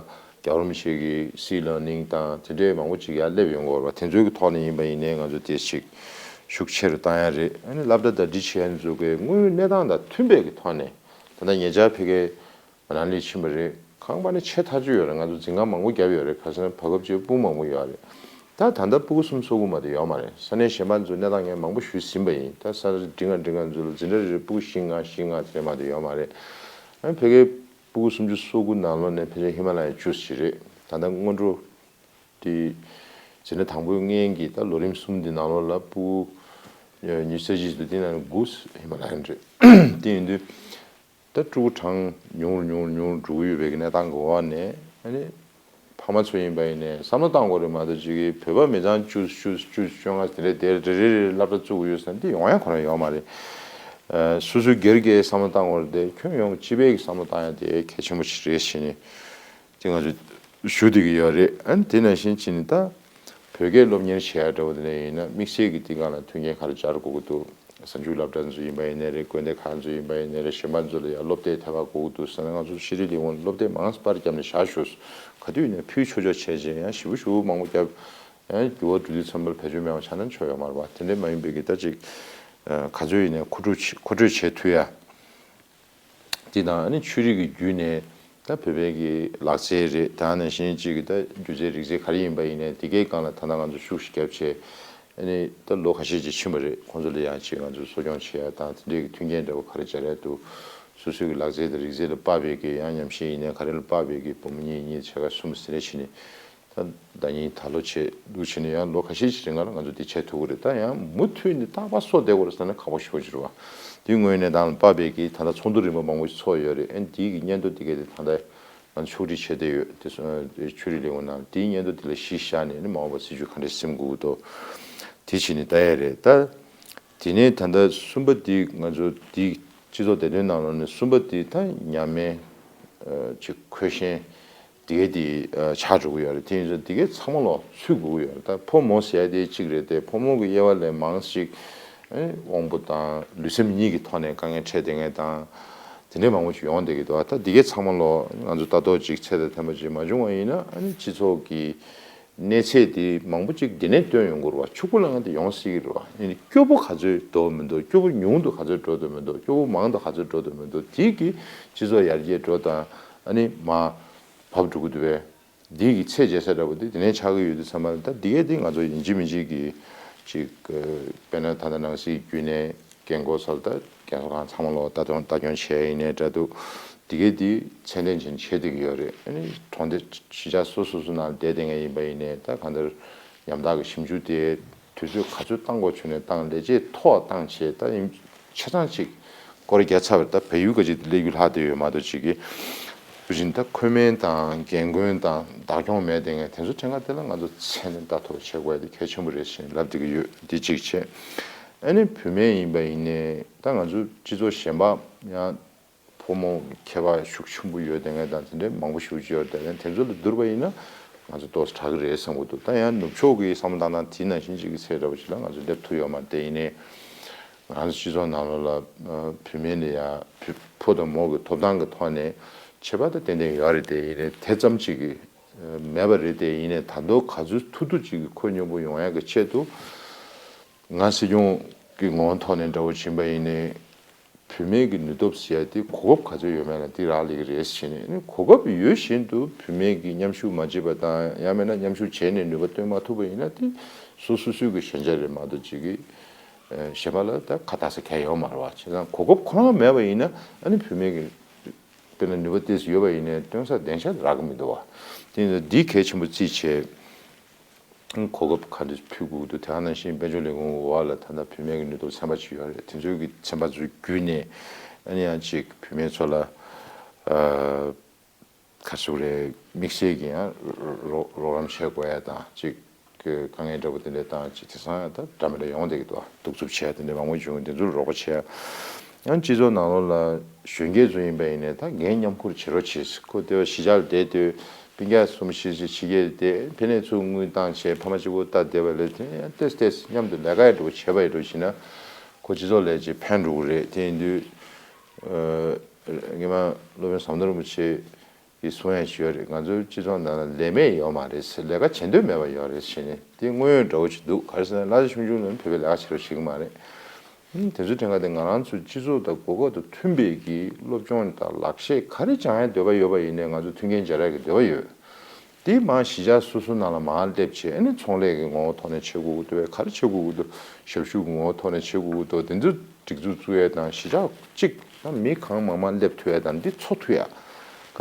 རྒྱལ་བ་རིན་པོ་ཆེ་གི་སི་ལར་ནིང་དང་དེ་འདྲའི་མང་པོ་ཅིག་ཡར་སླེབས་ཡོང་གི་ཡོད་རེད་བ། དེ་ཚོའི་གི་ཐོག་ནས་ཡིན་པ་ཡིན་ནའི་ང་ཚོ་དེ་ཞིག་ཤུགས་ཆེ་རུ་བཏང་ཡ་རེད། ཨ་ནི་སློབ་གྲྭ་ཟླ་སྒྲིལ་བྱེད་ཡ་ཚོ་གི་དངོས་ཡོད་གནས་སྟངས་དང་མཐུན་པའི་གི་ཐོག་ནས་ད་ལྟ་ཉེ་ཆར་ཕ་གིའི་ནང་སླེབས་ཕྱིན་པ་རེད། ཁང་པ་ནི་ཆེ་ཐག་ཆོད་ཡོད་རེད། ང་ཚོ་འཛིན་ཁང་མང་པོ་བརྒྱབ་ཡོད་རེད། ག་ཟེར་ན་བར་སྐབས་ཅིག་སྤུ་གུ་མང་པོ་ཡོད་རེད། ད་ད་ལྟ་སྤུ་གུ་གསུམ་སོ་དགུ་མ་གཏོགས་ཡོད་མ་རེད། ས་གནས་གཞན་པ་ཚོའི་གནས་སྟངས་ངས་མང་པོ་ཞུས་ཟིན་པ་ཡིན། ད་ས་གནས་འགྲིག་ང་འགྲིག་ང་ཚོ་ལ་འཛིན་གྲྭ་རེ་རེ་སྤུ་གུ་བཞི་ལྔ་བཞི་ལྔ་དེ་མ་གཏོགས་ཡོད་མ་རེད། ཨ་ནི་ཕ་གིའི་ ཕྲུ་གུ་སུམ་ཅུ་སོ་དགུ་ནང་ལོགས་ནས་ཕལ་ཆེར་ཧི་མ་ལ་ཡའི་བཅུ་ཙམ་ཞིག་རེད། ད་ལྟ་སྔོན་འགྲོ་དེ་འཛིན་གྲྭ་དང་པོའི་སྔོན་གྱི་ད་ལོ་རིམ་གསུམ་འདི་ནང་ལོགས་ལ་ཕྲུ་གུ་ཉི་ཤུ་རྩ་གཅིག་འདུག་དེ་ནང་དགུ་ཧི་མ་ལ་ཡ་རེད། དེ་ཡིན་དུས་ད་ཕྲུ་གུ་གྲངས་ཉུང་རུ་ཉུང་རུ་ཉུང་རུ་འགྲོ་གི་ཡོད་པའི་གནས་སྟངས་ཀྱི་འོག་ནས། ཨ་ནི་ཕ་མ་ཚོ་ཡིན་པ་ཡིན་ནའི་བསམ་བློ་བཏང་དགོས་རེད་མ་གཏོགས། ཅིག་གིས་བོད་པ་མི་ཚང་བཅུ་བཅུ་བཅུ་བཅོ་ལྔ་དེ་འདྲས་དེ་རེ་རེ་རེ་སློབ་གྲྭ་བཙུགས་ཡོད་ཟེར་ན་དེ་ཡོང་ཡ་ཁོ་རང་ཡོད་མ་རེད། ཨ། སོ་སོའི་སྒེར་སྒེར་བསམ་བློ་བཏང་དགོས་རེད་དེ། ཁྱོན་ཡོངས་སྤྱི་པའི་བསམ་བློ་བཏང་ཡ་དེ་གལ་ཆེན་པོ་ཞིག་རེད་ཟེར་ནས་དེ་ང་ཚོས་ཞུ་བསྡད་ཀྱི་ཡོད་རེད། ཨ་ནི་དེ་ནང་བཞིན་བྱས་ནས་ད་བོད་སྐད་སློབ་གཉེར་བྱེད་ཡ་འདྲ་བོ་དེ་འདྲ་ཡིན་ན་དམིགས་བསལ་གྱི་དེ་སྒང་ལ་མཐུན་རྐྱེན་ག་རེ་སྦྱར་དགོས་ཀྱི་འདུག་གཟའ་མཇུག་སློབ་གྲྭ་ཚོ་ཡིན་པ་ཡིན་ནའི་རེད། དགོན་སྡེ་ཁག་ཚོ་ཡིན་པ་ཡིན་ནའི་རེད། གཞན་པ་ཚོ་ལ་ཡང་སློབ་དེབ་ཐད་ཀར་དགོས་ཀྱི་འདུག་ཟེར་ན། ང་ཚོ་ཤེས་རིག་ལས་ཁུངས་སློབ་དེབ་མང་ཙམ་པར་བརྒྱབ་ནས་བཞག་ཤོག་ག་དུས་ཡིན་ནའི་ཕུལ་ཆོག་ཆོག་བྱས་བྱས་ཡང་ཞེ་པོ་ཞེ་པོ་མང་པོ་བརྒྱབ། ཡང་འགྱུར་བ་འགྲོ་དུས་ཙམ་པར་བེད་སྤྱོད་མེད་པ་ཆགས་ན་ཆོ་ཡོད་མ་རེད་པ། དེ་འདྲ་མ་ཡིན་པའི་གི་ད་ཅིག་ག་ཚོད་ཡིན་ནའི་མཁོ་སྤྲོད་བྱེད་མཁོ་སྤྲོད་བྱེད་ཐུབ་ཡ། དེ་དང་ཨ་ནི་ཆོས་རིག་གི་བརྒྱུད་ནས་ད་བོད་པའི་གི་ལག་རྩལ་རེད། ད་ནང་བཞིན་གཅིག་གི་ད་སྒྱུ་རྩལ་རིག་རྩལ་ག་རེ་ཡིན་པ་ཡིན་ནའི་དེ་གའི་སྒང་ལ་ད་ལྟ་ང་ཚོ་ཤུགས་ཤིག་བརྒྱབ་བྱས། ཨ་ནི་ད་ལོ་ཁ་ཤས་ཅིག་ཕྱིན་པ་རེད། ཁོང་ཚོ་ལ་ཡང་ཅིག་ང་ཚོ་གསོ་སྐྱོང་བྱེད་ཡ་དང་དེ་འདྲའི་གི་མཐུན་རྐྱེན་འདྲ་བོ་ག་རེ་སྦྱར་ཡ་འདུག་སོ་སོའི་གི་ལག་རྩལ་དང་རིག་རྩལ་ལ་དཔག་པའི་གི་ཡང་ཉམས་ཞིབ་ཡིན་ནའི་ག་རེ་ལ་དཔག་པའི་གི་བུ་མོ་གཉིས་གཉིས་ཆ་ག་གསུམ་ཟེར་ནས་བྱས་ནས། ད་ཟླ་ཉིན་ད་ལོ་བྱས་འདུག་བྱས་ནས་ཡང་ལོ་ཁ་ཤས་ཤིག་རིང་ལ་ང་ཚོ་འདི་བྱས་ཐུབ་ཀྱི་རེད། ད་ཡང་མུ་མཐུད་ནས་རྟག་པར་གསོ་བསྡད་དགོས་རེད་ཟེར་ན་ཁག་པོ་ཞེ་པོ་ཅིག་རེད་བ། དེའི་ངོས་ནས་དང་དཔག་པའི་གི་ད་ལྟ་ཚོགས་འདུ་རིམ་པ་མང་པོ་ཞིག་ཚོགས་ཡོད་རེད། ཨ་ནི་དེའི་གི་སྙན་ཐོ་དེ་གའི་དེ་ད་ལྟ་ང་ཚོ་ཕྱོགས་སྒྲིག་བྱས་བསྡད་ཡོད། དེ་སོ་ཆོས་རིག་ལས་ཁུངས་ནང་དེའི་སྙན་ཐོ་དེ་ལ་གཞི་བཞག་ནས་ནི་མ་འོངས་པ་སྲིད་ཇུས་ག་འདྲས་སེམས་དགོས་ཀྱི་འདུག་དེ་བྱས་ནས་ལྟ་ཡ་རེད། ད་དེ་ནས་ད་ལྟ་གསུམ་པ་དེ་ང་ཚོ་དེ་སྤྱི་ཚོགས་བདེ་དོན་ནང་ལོགས་ནས་གསུམ་པ་དེ་ད་ཉམས་མེད་ཅིག་འཁོས་ཞན་དེ་གའི་དེ་ཆགས་འགྲོ་གི་ཡོད་རེད། དེ་ཡིན་ཙང་དེ་གའི་ཚང་མ་ལོག་ཚུད་དགོས་ཀྱི་ཡོད་རེད། ད་ཕོ་མོ་ཟེར་ཡ་དེ་གཅིག་རེད་དེ། ཕོ་མོ་གི་དབྱེ་བ་ལས་མང་ཞིག་དབང་པོ་དང་ལུས་སེམས་གཉིས་ཀྱི་ཐོག་ནས་དཀའ་ངལ་འཕྲད་བསྡད་མཁན་དང་དེ་འདྲའི་མང་པོ་ཞིག་ཡོང་བསྡད་ཀྱི་འདུག་ད་དེ་གའི་ཚང་མ་ལོག་ང་ཚོ་ལྟ་རྟོག་ཅིག་ཚད་དང་ལྡན་པ་ཅིག་མ་བྱུང་བ་ཡིན་ན། ཨ་ནི་སྤྱི་ཚོགས་ཀྱི་གནས་ཚད་དེ་མང་པོ་ཅིག་འདི་ནས་བཏོན་ཡོང་དགོས་རེད་བ། ཕྱུག་པོ་ལ་ང་དེ་ཡོང་སྲིད་ཀྱི་རེད་བ། ཡིན་ནའི་སྐྱོ་པོ་ག་ཚོད་འགྲོ་མི་འདུག་སྐྱོ་པོ་ཉུང་དུ་ག་ཚོད་འགྲོ་འདུག་མི་འདུག་སྐྱོ་པོ་མང་དུ་ག་ཚོད་འགྲོ་འདུག་མི་འདུག་དེ་གི་སྤྱི་ཚོགས་ཡར་རྒྱས་འགྲོ་དང་ཨ་ནི་མར་བབས་འགྲོ་གི་འདུག་པས། འདི་གི་ཚད་འཇལ་ས་འདྲ་པོ་དེ་དེ་ནས་ཆགས་ཀྱི་ཡོད་དུས་ཙམ་པ་ལ། ད་འདི་གས་དེ་ང་ཚོ་ཡིན་གཅིག་མིན་གཅིག་གི་ཅིག་དཔེར་ན་ད་ལྟ་ནང་སྲིད་བརྒྱུད་ནས་རྒན་འཁོགས་ཚོ་ལ་ད་རྒན་གསོ་ཁང་ཚང་མ་ལོག་ལྟ་སྐྱོང་ལྟ་སྐྱོང་བྱས་ཡིན་ནའི་འདྲ་འདུག་འདི་གས་དེ་ཚད་ལྡན་ཅན་བྱེད་བསྡད་ཀྱི་ཡོད་རེད། ཨ་ནི་གྲོང་སྡེ་གཞིས་ཆགས་སོ་སོ་སོ་ནང་བསྡད་བསྡད་མཁན་ཡིན་པ་ཡིན་ནའི་ད་གང་ལྟར་ཉམ་ཐག་གི་ཞིབ་འཇུག་དེ་དུས་ཚོད་ག་ཚོད་བཏང་དགོས་བྱུང་ནས་བཏང་། ལས་བྱེད་མཐོ་བ་བཏང་བྱས། ད་ཡིན་ཆ་ཚང་ཅིག་སྐོར་བརྒྱབ་ཚར་བ་རེད། ད་བལ་ཡུལ་ག་ཅིག་སླེབས་རྒྱུ་ལྷག་བསྡད་ཡོད་མ་གཏོགས། ཅིག་གི་དུས་ཆེན་ད་འཁོས་དམན་དང་རྒན་རྒོན་དང་བདག་སྐྱོང་མེད་བསྡད་མཁན་དེ་ཚོ་ཕྲན་ཁ་དེ་ལ་ང་ཚོ་ཚད་ལྡན་ལྟ་ཐུབ་པ་བྱེད་དགོས་ཡ་དེ་གལ་ཆེན་པོ་རེད་ཞེས་ལབ་བསྡད་ཀྱི་ཡོད། འདི་གཅིག་བྱས། ཨ་ནི་བུད་མེད་ཡིན་པ་ཡིན་ནའི་ད་ང་ཚོ་སྤྱི་ཚོགས་གཞན་པ་ཡང་ཕོ་མོ་ཁྱད་པར་ཤུགས་ཆེན་པོ་ཡོད་བསྡད་མཁན་དང་དེ་འདྲའི་མང་པོ་ཞེ་པོ་ཅིག་ཡོད་རེད། དེ་ཚོ་ལ་བསྡུར་བ་ཡིན་ན་ང་ཚོ་ཏོག་ཙམ་དྲག་གི་རེད་བསམ་གྱི་འདུག་ད་ཡང་ནུབ་ཕྱོགས་ཀྱི་བསམ་བློ་བཏང་ན་དེ་ནང་བཞིན་ཅིག་གི་ཚད་འདྲ་པོ་ཅིག་ལ་ང་ཚོ་སླེབས་ཐུབ་ཡོད་མ་རེད། དེ་ཡིན་ནའི་ང་ཚོ་སྤྱི་ཚོགས་ནང་ལོགས་ལ་ཨ་བུད་མེད་ལ་ཡ་བུ་ཕོ་དང་མོ་གི་ཐོབ་ཐང་གི་ཐོག་ནས་ཁྱད་པར་དེ་ཏན་ཏན་ཡོད་རེད། དེ་ཡིན་ནའི་དེ་ཙམ་ཅིག་གི་མེད་པ་རེད། དེ་ཡིན་ནའི་ད་དུང་ག་ཚོད་ཐུབ་ཐུབ་ཅིག་གི་ཁོ་སྙོམས་པོ་ཡོང་ཡག་གི་ཆེད་དུ། ང་སྲིད་སྐྱོང་གི་ངོ་བོ་ཐོག་ནས་འདྲ་པོ་ཕྱིན་པ་ཡིན་ནའི། བུད་མེད་ཀྱི་ནུས་སྟོབས་ཟེར་ཡ་དེ་གོ་སྐབས་ག་ཚོད་ཡོད་མེད་ལ་འདི་རག་ལས་ཀྱི་རེད་ཟེར་ནས། ཨ་ནི་གོ་སྐབས་ཡོད་བཞིན་དུ་བུད་མེད་ཀྱིས་མཉམ་ཞུགས་མ་བྱེད་པ་དང་། ཡང་མིན་ན་མཉམ་ཞུགས་བྱས་ནས་ནུས་པ་བཏོན་མ་ཐུབ་པ་ཡིན་ན་དེ་སོ་སོ་སོའི་གི་ཞན་ཆ་རེད་མ་གཏོགས། ཅིག་གི་གཞན་པ་ལ་ད་ཁ་གཏད་ས་གང་ཡང་ཡོད་མ་རེད་བ། བྱས་ཙང་གོ་སྐབས་ཁོ་རང་མེད་པ་ཡིན་ན། ཨ་ནི་བུད་མེད་ཀྱི་དཔེར་ན་ནུས་པ་ཏོག་ཙམ་ཡོད་པ་ཡིན་ནའི་སྟོན་ས་བདེ་འཇགས་རག་གི་མི་འདུག་བ། དེ་ཡིན་ཙང་འདི་གལ་ཆེན་པོ་བརྩིས་བྱས། གོ་སྐབས་ག་འདྲ་ཕུལ་དགོས་འདུག་དེ་ནང་བཞིན་དཔལ་འབྱོར་ལས་ཁུངས་འོག་ལ་ད་ལྟ་བུད་མེད་ཀྱི་ནུས་སྟོབས་ཚན་པ་ཅིག་ཡོད་རེད། དེ་ཚོའི་གི་ཚན་པ་ཚོ་བརྒྱུད་ནས་ཨ་ནི་ཡང་ཅིག་བུད་མེད་ཚོ་ལ་ཨ་ག་ཟེར་རེད། དམིགས་བསལ་གྱི་ཡང་རོགས་རོགས་རམ་བྱེད་དགོས་ཡ་དང་། ཅིག་གི་དཀའ་ངལ་འདྲ་པོ་དེ་འདྲ་དང་། ཅིག་དེང་སང་ད་འདྲ་མི་འདྲ་ཡོང་བསྡད་ཀྱི་འདུག་གདུག་རྩུབ་བྱས་དེ་འདྲ་མང་པོ་བྱུང་། དེ་ཚོར་རོགས་པ་བྱས། ཡང་སྤྱི་ཚོགས་ནང་ལོགས་ལ་གཞོན་སྐྱེས་ཚོ་ཡིན་པ་ཡིན་ནའི་ད་འགན་མཉམ་ཁུར་བྱེད་རོགས་བྱེད། ཁོ་དེ་བ་གཞིས་ཆགས་ལ་བསྡད་དུས་སྤུན་ཀྱག་གསུམ་བཞི་ཞིག་ཕྱི་རྒྱལ་དེ་ཕ་ནས་ཚུར་དངུལ་བཏང་བྱས་ཕ་མ་གཅིག་པོ་ལྟ་བསྡད་པ་ལས། དེ་ཡང་ཏོག་ཙམ་ཏོག་ཙམ་མཉམ་དུ་ལས་ཀ་ཡག་འདྲ་པོ་བྱས་པ་ཡིན་འགྲོ་ཞིག་ན་ཁོ་སྤྱི་ཚོགས་ལ་ཅིག་ཕན་འགྲོ་གི་རེད། དེ་ཡིན་དུས་ཨ་སྔོན་མ་སློབ་དཔོན་ཟམ་གདོང་རིན་པོ་ཆེ་གིས་གསུང་ཡ་ཞིག་ཡོད་རེད། ང་ཚོའི་སྤྱི་ཚོགས་ནང་ལ་ལས་མེད་ཡོད་མ་རེད་ཟེར། ལས་ཀ་བྱེད་འདོད་མེད་པ་ཡོད་རེད་ཟེར་ནས། དེ་དངོས་ཡོད་འདྲ་བོ་ཞིག་འདུག་ག་རེ་ཟེར་ན་གླ་ཆ་ཆུང་ཆུང་ལ་ནི་བོད་པས་ལས་ཀ་བྱེད་རོགས་བྱེད་ཀྱི་མ་རེད། ཨུམ། དེ་ཚོའི་ཕྲན་ག་དེ་ང་རང་ཚོའི་སྤྱི་ཚོགས་དང་གོ་སྐབས་དང་མཐུན་པའི་གི་སློབ་སྦྱོང་དང་ལག་ཤེས་ག་རེ་སྦྱང་ཡ་འདོད་པ་ཡོད་པ་ཡིན་ནའི་ང་ཚོ་མཐུན་རྐྱེན་སྦྱར་ཡ་གི་འདོད་པ་ཡོད། དེ་མར་གཞིས་ཆགས་སོ་སོ་ནང་ལ་མར་སླེབས་བྱས། ཨ་ནི་ཚོང་ལས་ཀྱི་ངོ་བོ་ཐོག་ནས་བྱེད་དགོས་ཀྱི་འདུག་པས། ག་རེ་བྱེད་དགོས་ཀྱི་འདུག་ཞབས་ཞུ་གི་ངོ་བོ་ཐོག་ནས་བྱེད་དགོས་ཀྱི་འདུག་དེ་ཚོ་སྒྲིག་འཛུགས་བཙུགས་ཡ་དང་། གཞིས་ཆགས་གཅིག་ད་མི་གང་མང་མང་སླེབས་ཐུབ་ཡ་དང་འདི་འཚོ་ཐུབ་ཡ།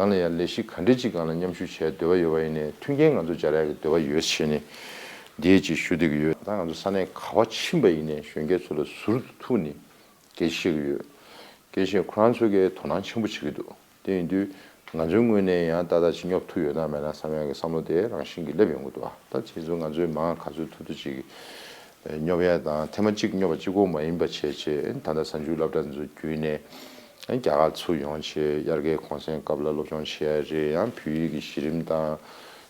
གང་ལ་ཡང་ལས་གཞི་ག་འདྲ་ཅིག་སྒང་ལ་མཉམ་ཞུགས་བྱེད་འདོད་པ་ཡོད་པ་ཡིན་ནའི་མཐུན་རྐྱེན་ང་ཚོ་སྦྱར་ཡག་གི་འདོད་པ་ཡོད་ཟེར་ནས་འདི་ཅིག་ཞུ་བསྡད་ཀྱི་ཡོད། ད་ང་ཚོ་ས་གནས་ག་པར་ཕྱིན་པ་ཡིན་ནའི་གཞོན་སྐྱེས་ཚོ་ལ་ཟུར་དུ་ཐུག་ནས་སྐད་ཆ་བཤད་ཀྱི་ཡོད། སྐད་ཆ་ཁོ་རང་ཚོ་གིས་དོ་སྣང་ཆེན་པོ་བྱེད་ཀྱི་འདུག་དེ་ཡིན་དུས་ང་ཚོའི་ངོས་ནས་ཡང་ཏག་ཏག་ཅིག་སྙོབ་ཐུབ་ཡོད་ན་མེད་ན་བསམ་ཡག་གི་བསམ་བློ་དེ་རང་བཞིན་གྱིས་སླེབས་ཡོང་གི་འདུག་ད་དེ་ཚོ་ང་ཚོས་མང་ག་ཚོད་ཐུབ་ཐུབ་ཅིག་སྙོབ་ཡ་དང་ཐེངས་མ་གཅིག་སྙོབ་པ་གཅིག་པོ་མ་ཡིན་པ་བྱས་བྱས་ད་ལྟ་གཟའ་མཇུག་སློབ་གྲྭ་འཛུལ་བརྒྱུད་ནས་རྒྱ་གར་ཚུར་ཡོང་བྱས་དབྱར་ཁའི་གུང་སེང་སྐབས་ལ་སློབ་སྦྱོང་བྱེད་ཡ་རེད། ཡང་བོད་ཡིག་གི་གཞི་རིམ་དང་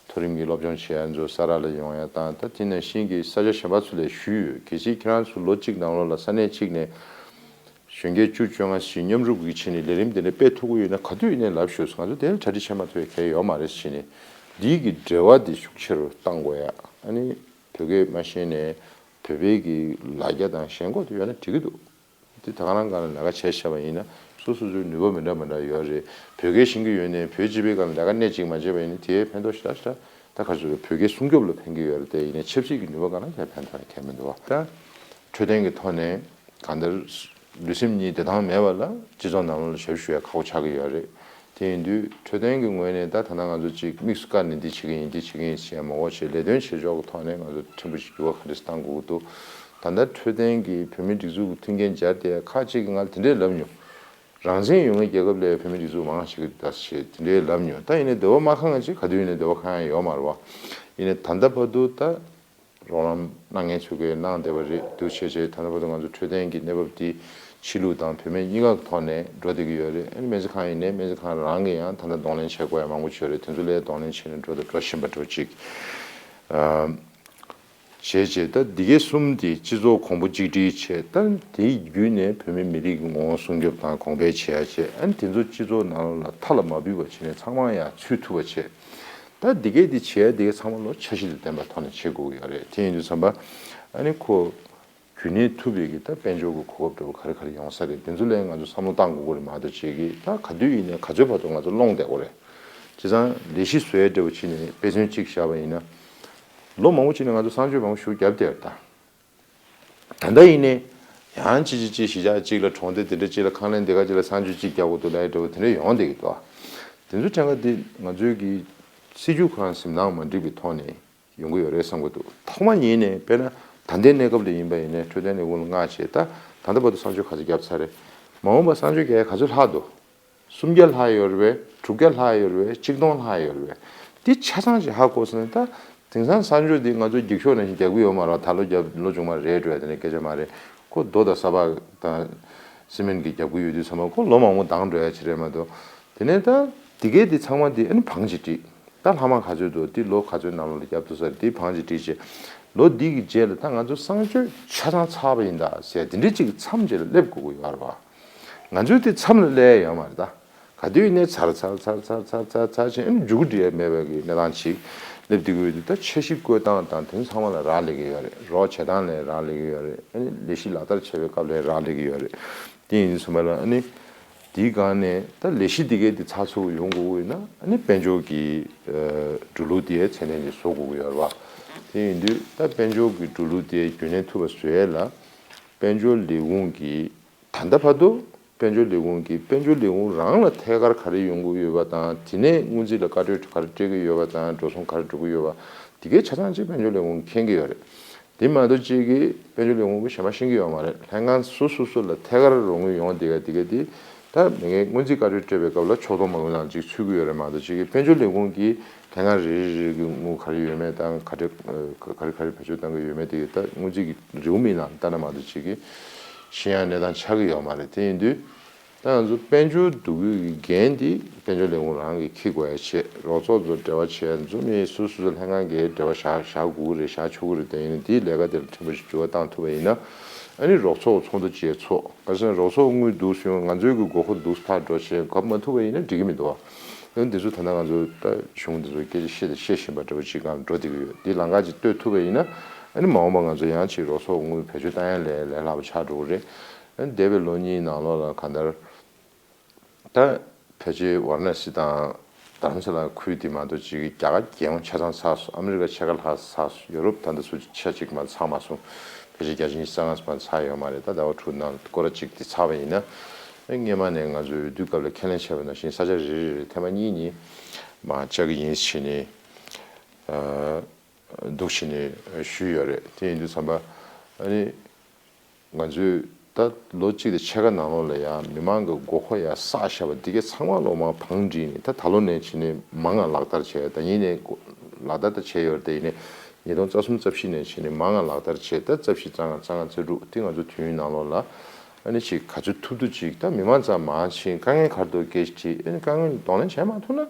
མཐོ་རིམ་གྱི་སློབ་སྦྱོང་བྱེད་ཡ་ཚོ་ས་ར་ལ་ཡོང་ཡ་དང་ད་དེ་ནང་བཞིན་གྱི་ས་ཆ་གཞན་པ་ཚོ་ལ་ཞུས་ཡོད། གལ་སྲིད་ཁྱེད་རང་ཚོ་ལོ་གཅིག་ནང་ལོགས་ལ་ས་གནས་གཅིག་ནས་གཞོན་སྐྱེས་བཅུ་བཅོ་ལྔ་ཞིག་མཉམ་རུབ་ཀྱིས་བྱས་ནས་ལས་རིམ་དེ་འདྲ་སྤེལ་ཐུབ་ཀྱི་ཡོད་ན་ག་དུས་ཡིན་ནའི་ལབ་ཤོག་ང་ཚོ་དེ་ལ་གྲ་སྒྲིག་བྱེད་མ་ཐུབ་ཡ་གང་ཡང་ཡོད་མ་རེད་ཟེར་ནས་འདིའི་གི་འབྲེལ་བ་འདི་ཤུགས་ཆེ་རུ་གཏང་དགོས་ཡ། ཨ་ནི་བོད་སྐད་མ་ཤེས་ནས་བོད་པའི་གི་ལ་རྒྱ་དང་ཞེན་ཁོག་དེ་ཡོད་ན་འགྲིག་གི་འདུག་དེ་ད་ག་རང་སྒང་ལ་ལས་ཀ་བྱས་བྱས་པ་ཡིན་ན་སོ་སོ་སོའི་ནུས་པ་མི་འདྲ་མི་འདྲ་ཡོད་རེད། བོད་སྐད་ཤེས་ཀྱི་ཡོད་ནའི་བོད་སྤྱི་པའི་སྒང་ལ་ལས་ཀ་སྣེ་གཅིག་མ་བྱས་པ་ཡིན་ན་དེའི་ཕན་ཐོགས་ཞེ་དྲག་ཞེ་དྲག་ད་ག་ཚོད་བོད་སྐད་སྲུང་སྐྱོབ་ལ་ཕན་གྱི་ཡོད་རེད་དེ་ཡིན་ནའི་ཆབ་སྲིད་ཀྱི་ནུས་པ་སྒང་ལ་ཡང་ཕན་ཐོགས་ཡ་གང་མི་འདུག་བ། ད་འཕྲོད་བསྟེན་གྱི་ཐོག་ནས་གང་ལྟར་ལུས་སེམས་གཉིས་བདེ་ཐང་མེད་པ་ལ་སྤྱི་ཚོགས་ནང་ལོགས་ལ་ཞབས་ཞུ་ཡ་ཁག་པོ་ཆགས་ཀྱི་ཡོད་རེད། དེ་ཡིན་དུས་འཕྲོད་བསྟེན་གྱི་ངོས་ནས་ད་ད་ལྟ་ང་ཚོ་གཅིག་དམིགས་སུ་བཀར་ནས་འདི་བྱེད་ཀྱི་ཡིན་འདི་བྱེད་ཀྱི་ཡིན་ཟེར་ཡ་མ་དགོས་བྱས་ལས་དོན་བྱེད་ཕྱོགས་ཀྱི་ཐོག་ནས་ང་ཚོ་ཕྲན་བུ་ཞིག་འགྱུར་བ་ག་འདྲ་ཞིག་གཏང་དགོས་ཀྱི་འདུག་ད་ལྟ་འཕྲོད་བསྟེན་གྱི་བོད་མིའི་སྒྲིག་འཛུགས་ཀྱི་མཐུན་རྐྱེན་སྦྱར་ཏེ་ཁག་ཅིག་གིས་ང་ལ་དེ་འདྲས་ལབ་མྱོང་། རང་བཙན་ཡོད་མཁན་རྒྱལ་ཁབ་ལ་བོད་མིའི་སྒྲིག་འཛུགས་མང་ཞིག་གི་ད་ཞེས་དེ་འདྲའི་ལབ་མྱོང་། ད་ཡིན་ནའི་འདོད་པ་མ་ཁེངས་པ་ཅིག་ག་དུས་ཡིན་ནའི་འདོད་པ་ཁེངས་ཡ་ཡོད་མ་རེད་བ། ཡིན་ནའི་ད་ལྟ་བར་དུ་ད་རོགས་རམ་གནང་མཁན་ཚོ་གིས་གནང་བསྡད་པ་རེད་འདུག་བྱས་བྱས་ད་ལྟ་བར་དུ་ང་ཚོ་འཕྲོད་བསྟེན་གྱི་གནས་བབ་འདི་ཕྱི་ལུགས་དང་བོད་སྨན་གཉིས་ཀ་གི་ཐོག་ནས་འགྲོ་བསྡད་ཀྱི་ཡོད་རེད། ཨ་ནི་སྨན་རྩིས་ཁང་ཡིན་ནའི་སྨན་རྩིས་ཁང་རང་གིས་ཡང་ད་ལྟ་གདོང་ལེན་བྱེད་དགོས་ཡ་མང་པོ་ཅིག་ཡོད་རེད། དེ་ཚོ་ལ་གདོང་ལེན་བྱས་ནས་འགྲོ་དང་འགྲོ་བཞིན་པ་འདྲ་བོ་ཅིག་བྱས་བྱས་ད་འདི་གའི་གསུམ་དེ་སྤྱི་ཚོགས་གོང་བུ་གཅིག་སྒྲིལ་བྱས་ད་དེ་བརྒྱུད་ནས་བོད་མི་མི་རིགས་ཀྱི་ངོ་བོ་སྲུང་སྐྱོབ་དང་གོང་འཕེལ་བྱེད་ཡ་བྱས། ཨ་ནི་དེ་ཚོ་སྤྱི་ཚོགས་ནང་ལ་མཐའ་ལ་མ་བུད་པ་བྱས་ནས་ཚང་མ་ཡང་ཚུད་ཐུབ་པ་བྱས། ད་འདི་གའི་འདི་བྱེད་ཡ་འདི་གའི་ཚང་མ་ལོ་འཆར་གཞི་དང་ལྡན་པའི་ཐོག་ནས་བྱེད་དགོས་ཀྱི་ཡོད་རེད། དེ་ཡིན་དུས་ཙམ་པ་ཨ་ནི་ཁོ་རྒྱུན་གནས་ཐུབ་པའི་གི་ད་དཔལ་འབྱོར་གྱི་གོ་སྐབས་འདྲ་བོ་ག་རེ་ག་རེ་ཡོང་ས་རེད། དེ་ཚོ་ལ་ང་ཚོ་བསམ་བློ་གཏང་དགོས་ཀྱི་རེད་མ་གཏོགས་བྱེད་ཀྱི་ད་ག་དུས་ཡིན་ནའི་ག་ཚོད་བར་དུ་ང་ཚོ་སློང་བསྡད་དགོས་རེད། བྱས་ཙང་ལས་གཞི་བཟོ་ཡ་འདྲ་བོ་བྱས་ནས་དཔེ་མཚོན་གཅིག་བཞག་པ་ཡིན་ན། ལོ་མང་པོ་ཅིག་ནས་ང་ཚོ་གསང་སྤྱོད་མང་པོ་ཞིག་བརྒྱབ་བསྡད་ཡོད་ད། ད་ལྟ་ཡིན་ནའི་ཡང་ཅི་ཅི་ཅི་གཞིས་ཆགས་གཅིག་ལ་གྲོང་སྡེ་དེ་འདྲ་གཅིག་ལ་ཁང་ལེན་དེ་ག་གཅིག་ལ་གསང་སྤྱོད་གཅིག་རྒྱག་དགོས་འདུག་ལབ་ཡ་འདྲ་བོ་དེ་འདྲ་ཡོང་བསྡད་ཀྱི་འདུག་དེ་ཚོའི་གྲངས་ཀ་དེ་ང་ཚོའི་གི་སྲིད་ཇུས་ཁོ་རང་འཛིན་སྟངས་མ་འགྲིག་པའི་ཐོག་ནས་ཡོང་གི་ཡོད་རེད་བསམ་གྱི་འདུག་ཐོག་མ་ཉིད་ནས་དཔེར་ན་ད་ལྟའི་གནས་སྐབས་ལ་ཡིན་པ་ཡིན་ནའི་འཕྲོད་བསྟེན་ལས་ཁུངས་ལ་མངགས་བྱས་ད་ད་ལྟ་བར་དུ་གསང་སྤྱོད་ག་ཚོད་བརྒྱབ་ཚར་རེད། མ་འོངས་པ་གསང་སྤྱོད་རྒྱག་ཡ་ག་ཚོད་ལྷག་འདུག་སུམ་བརྒྱ་ལྷག་ཡོད་རེད་པས། དྲུག་བརྒྱ་ལྷག་ཡོད་རེད་པས། ཆིག་སྟོང་ལྷག་ཡོད་རེད་པས། འདི་ཆ་ཚང་ཅིག་ཧ་གོ་སོང་ན་ད་དེང་སང་གསང་སྤྱོད་འདི་ང་ཚོ་འགྱིག་ཤོག་ནང་བཞིན་རྒྱག་གི་ཡོད་མ་རེད། ད་ལོ་རྒྱབ་ལོ་མཇུག་མ་རེད་འགྲོ་ཡ་དེ་ནས་སྐད་ཆ་མ་རེད། ཁོ་རྡོ་དང་ས་ཕག་དང་སི་མེན་གྱིས་རྒྱབ་གི་ཡོད་དུས་ཚང་མ་ཁོ་ལོ་མང་པོ་འདང་འགྲོ་ཡ་ཅིག་རེད་མ་གཏོགས། དེ་ནས་ད་འདི་གའི་འདི་ཚང་མ་འདི་ཨ་ནི་བང་ཅིག་བསྒྲིགས། ད་ལྷག་མ་ག་ཚོད་འདུག་འདི་ལོ་ག་ཚོད་ནང་ལོགས་ལ་རྒྱབ་ཐུབ་ས་རེད། འདི་བང་ཅིག་བསྒྲིགས་བྱས་ལོ་འདི་གི་རྗེས་ལ་ད་ང་ཚོ་གསང་སྤྱོད་ཆ་ཚང་ཚར་བ་ཡིན་ད་ཟེར་འདི་འདྲའི་ཅིག་མཚམས་ཅིག་ལ་སླེབས་དགོས་ཀྱི་ཡོད་རེད་བ། ང་ཚོའི་དེ་མཚམས་ལ་སླེབས་ཡ་ཡོད་མ་རེད་ད། ག་དུས་ཡིན་ནའི་ཚར་ཚར་ཚར་ཚར་ཚར་ཚར་ཚར་བྱས་ཨ་ནི་མཇུག་སྒྲིལ་ཡ་མེད་པའི་གི་གནས་སྟངས་ཅིག་སླེབས་བསྡད་ཀྱི་ཡོད་དུས་ད་འཆར་གཞི་བཀོད་སྟངས་དང་དེ་ཚང་མ་ལ་རག་ལས་ཀྱི་ཡོད་རེད། རོགས་བྱེད་སྟངས་ལ་རག་ལས་ཀྱི་ཡོད་རེད། ཨ་ནི་ལས་གཞི་ལག་བསྟར་བྱེད་པའི་སྐབས་ལ་རག་ལས་ཀྱི་ཡོད་རེད། དེ་ཡིན་དུས་ཙམ་པ་ལ་ཨ་ནི་དེའི་སྒང་ནས་ད་ལས་གཞི་འདི་གའི་འདི་ཚགས་ཚུད་ཡོང་དགོས་ཀྱི་ཡོད་ན་ཨ་ནི་དཔལ་འབྱོར་གྱི་འགྲོ་ལུགས་དེ་ཚད་ལྡན་ཅིག་བཟོ་དགོས་ཀྱི་ཡོད་རེད་བ། དེ་ཡིན་དུས་ད་དཔལ་འབྱོར་གྱི་འགྲོ་ལུགས་དེ་རྒྱུན་གནས་ཐུབ་པ་བཟོ་ཡས་ལ་དཔལ་འབྱོར་ལས་ཁུངས་ཀྱི་ད་ལྟ་བར་དུ་དཔལ་འབྱོར་ལས་ཁུངས་ཀྱིས་དཔལ་འབྱོར་ལས་ཁུངས་རང་ལ་ཐད་ཀར་ག་རེ་ཡོང་གི་ཡོད་པ་དང་དེ་ནས་སྔོན་རྩིས་ལ་བཀའ་འཁྲོལ་ག་རེ་སྤྲད་ཀྱི་ཡོད་པ་དང་འགྲོ་སོང་ག་རེ་འགྲོ་གི་ཡོད་པ་དེ་གའི་ཆ་ཚང་གཅིག་དཔལ་འབྱོར་ལས་ཁུངས་མཁྱེན་གྱི་ཡོད་རེད། དེ་མ་གཏོགས་གཅིག་གིས་དཔལ་འབྱོར་ལས་ཁུངས་ཀྱིས་གཞན་པ་ཤེས་ཀྱི་ཡོད་མ་རེད། ལྷན་ཁང་སོ་སོ་སོ་ལ་ཐད་ཀར་རོགས་དངུལ་ཡོང་དེ་ག་དེ་ག་དེ་ད་མི་ངན་སྔོན་རྩིས་བཀའ་འཁྲོལ་སྤྲད་པའི་སྐབས་ལ་ཕྱོགས་གཏོགས་མ་དངུལ་ནང་གཅིག་ཚུད་ཀྱི་ཡོད་རེད་མ་གཏོགས་གཅིག་གིས་དཔལ་འབྱོར་ལས་ཁུངས་ཀྱིས་ལྷན་ཁང་རེ་རེ་རེ་གི་དངུལ་ག་རེ་ཡོད་མེད་དང་ག་རེ་ག་རེ་ག་རེ་བེད་སྤྱོད་གཏང་གི་ཡོད་མེད་དེ་ག་ད་སྔོན་རྩིས་ཀྱི་རེའུ་མིག་ནང་ལྟ་ན་མ་གཏོགས་གཅིག་གིས་ཤེས་ཡག་གནས་སྟངས་ཆགས་ཀྱི་ཡོད་མ་རེད། དེ་ཡིན་དུས་ད་ང་ཚོ་དཔལ་འབྱོར་བསྡུ་དགོས་ཀྱི་འགན་དེ་དཔལ་འབྱོར་ལས་ཁུངས་རང་གིས་འཁྱེར་དགོས་ཡ་བྱས་རོགས་ཚོགས་ཚོ་འབྲེལ་བ་བྱས་འཛོམས་ནས་སོ་སོ་སོ་ལྷན་ཁང་གིས་འབྲེལ་བ་བཞག་བཞག་དགོས་ཀྱི་རེད་བཞག་ཆོག་གི་རེད། དེ་ཡིན་ན་དེའི་ལས་ཀ་དེ་ལ་ཕྲན་བུ་ཞིག་འགྱུར་བ་བཏང་ཐུབ་པ་ཡིན་ན་ཨ་ནི་རོགས་ཚོགས་ཚོགས་འདུ་བྱས་ཚོགས་ག་ཟེར་ན་རོགས་ཚོགས་དངུལ་འདུག་སེ་ཡོང་ང་ཚོའི་གི་དགོས་མཁོ་འདུག་སེ་ཕར་འགྲོ་བྱས་འགབ་མ་ཐུབ་པ་ཡིན་ན་འགྲིག་གི་མི་འདུག་བ། ཨ་ནི་འདི་ཚོ་ད་ལྟ་ང་ཚོ་ད་གཞུང་འདི་ཚོ་སྐད་ཆ་བཤད་དང་བཤད་བཞིན་པ་འདྲ་བོ་ཅིག་སྒང་འགྲོ་བསྡད་ཀྱི་ཡོད། འདི་ལམ་ཁ་ཅིག་གཏོད་ཐུབ་པ་ཡིན་ན་ཨ་ནི་མ་འོངས་པ་ང་ཚོ་ཡང་ཅིག་རོགས་ཚོགས་དངུལ་བེད་སྤྱོད་བཏང་ཡ་ལས་ལས་སླ་པོ་ཆགས་འགྲོ་གི་རེད། ཨ་ནི་འདས་པའི་ལོ་གཉིས་ནང་ལོགས་ལ་གང་ལྟར་ད་ཕལ་ཆེར་ཝཱ་ར་ཎ་སི་དང་རྡ་རམ་ས་ལ་ཁུལ་དེ་མ་གཏོགས་ཅིག་རྒྱ་གར་རྒྱལ་ཡོངས་ཆ་ཚང་ཚར་སོང་། ཨ་མི་རི་ཀ་ཕྱེད་ཀ་ལྷག་ཚར་སོང་། ཡོ་རོབ་ད་ལྟ་ཚུར་ཆ་གཅིག་མ་ཚང་མ་སོང་། ཕལ་ཆེར་བརྒྱ་ཆ་ཉི་ཤུ་རྩ་ལྔ་ཙམ་ཚར་ཡོད་མ་རེད། ད་ཟླ་བ་དྲུག་ནང་སྐོར་ར་གཅིག་དེ་ཚར་བ་ཡིན་ན་ སྔས་མ་ནས་ང་ཚོས་དུས་སྐབས་ལ་ཁས་ལེན་བྱས་པ་ནང་བཞིན་ས་ཆ་རེ་རེ་རེ་ཐེངས་མ་གཉིས་གཉིས་མར་བཅར་གྱི་ཡིན་ཟེར་ནས་འདུག་བྱས་ནས་ཞུས་ཡོད་རེད། དེ་ཡིན་དུས་ཙམ་པ་ཨ་ནི། ང་ཚོས་ད་ལོ་གཅིག་དང་ཕྱེད་ཀ་ནང་ལོགས་ལ་ཡང་མི་མང་གི་དགོས་མཁོ་ཡང་བསགས་བཞག་པ་འདི་གའི་ཚང་མ་ལོ་མང་བང་བསྒྲིགས་ནས། ད་ད་ལོ་ནས་བྱས་ནས་མང་ང་ལག་བསྟར་བྱས། ད་ཡིན་ནའི་ལག་བསྟར་ད་བྱས་ཡོད་རེད། ད་ཡིན་ནའི་ཉིས་སྟོང་རྩ་གསུམ་རྩ་བཞི་ནས་བྱས་ནས་མང་ང་ལག་བསྟར་བྱས། ད་རྩ་བཞི་རྩ་ལྔ་རྩ་ལྔ་རྩ་དྲུག་དེ་ང་ཚོ་དུས་ཡུན་ནང་ལོགས་ལ་ཨ་ནི་ཅིག་ག་ཚོད་ཐུབ་ཐུབ་ཅིག་ད་མི་མང་ཙམ་མང་ཕྱིན། དཀའ་ངལ་ག་རེ་འདུག་སྐད་ཆ་དྲིས། ཨ་ནི་དཀའ་ངལ་གདོང་ལེན་བྱས་མ་ཐུབ་ན་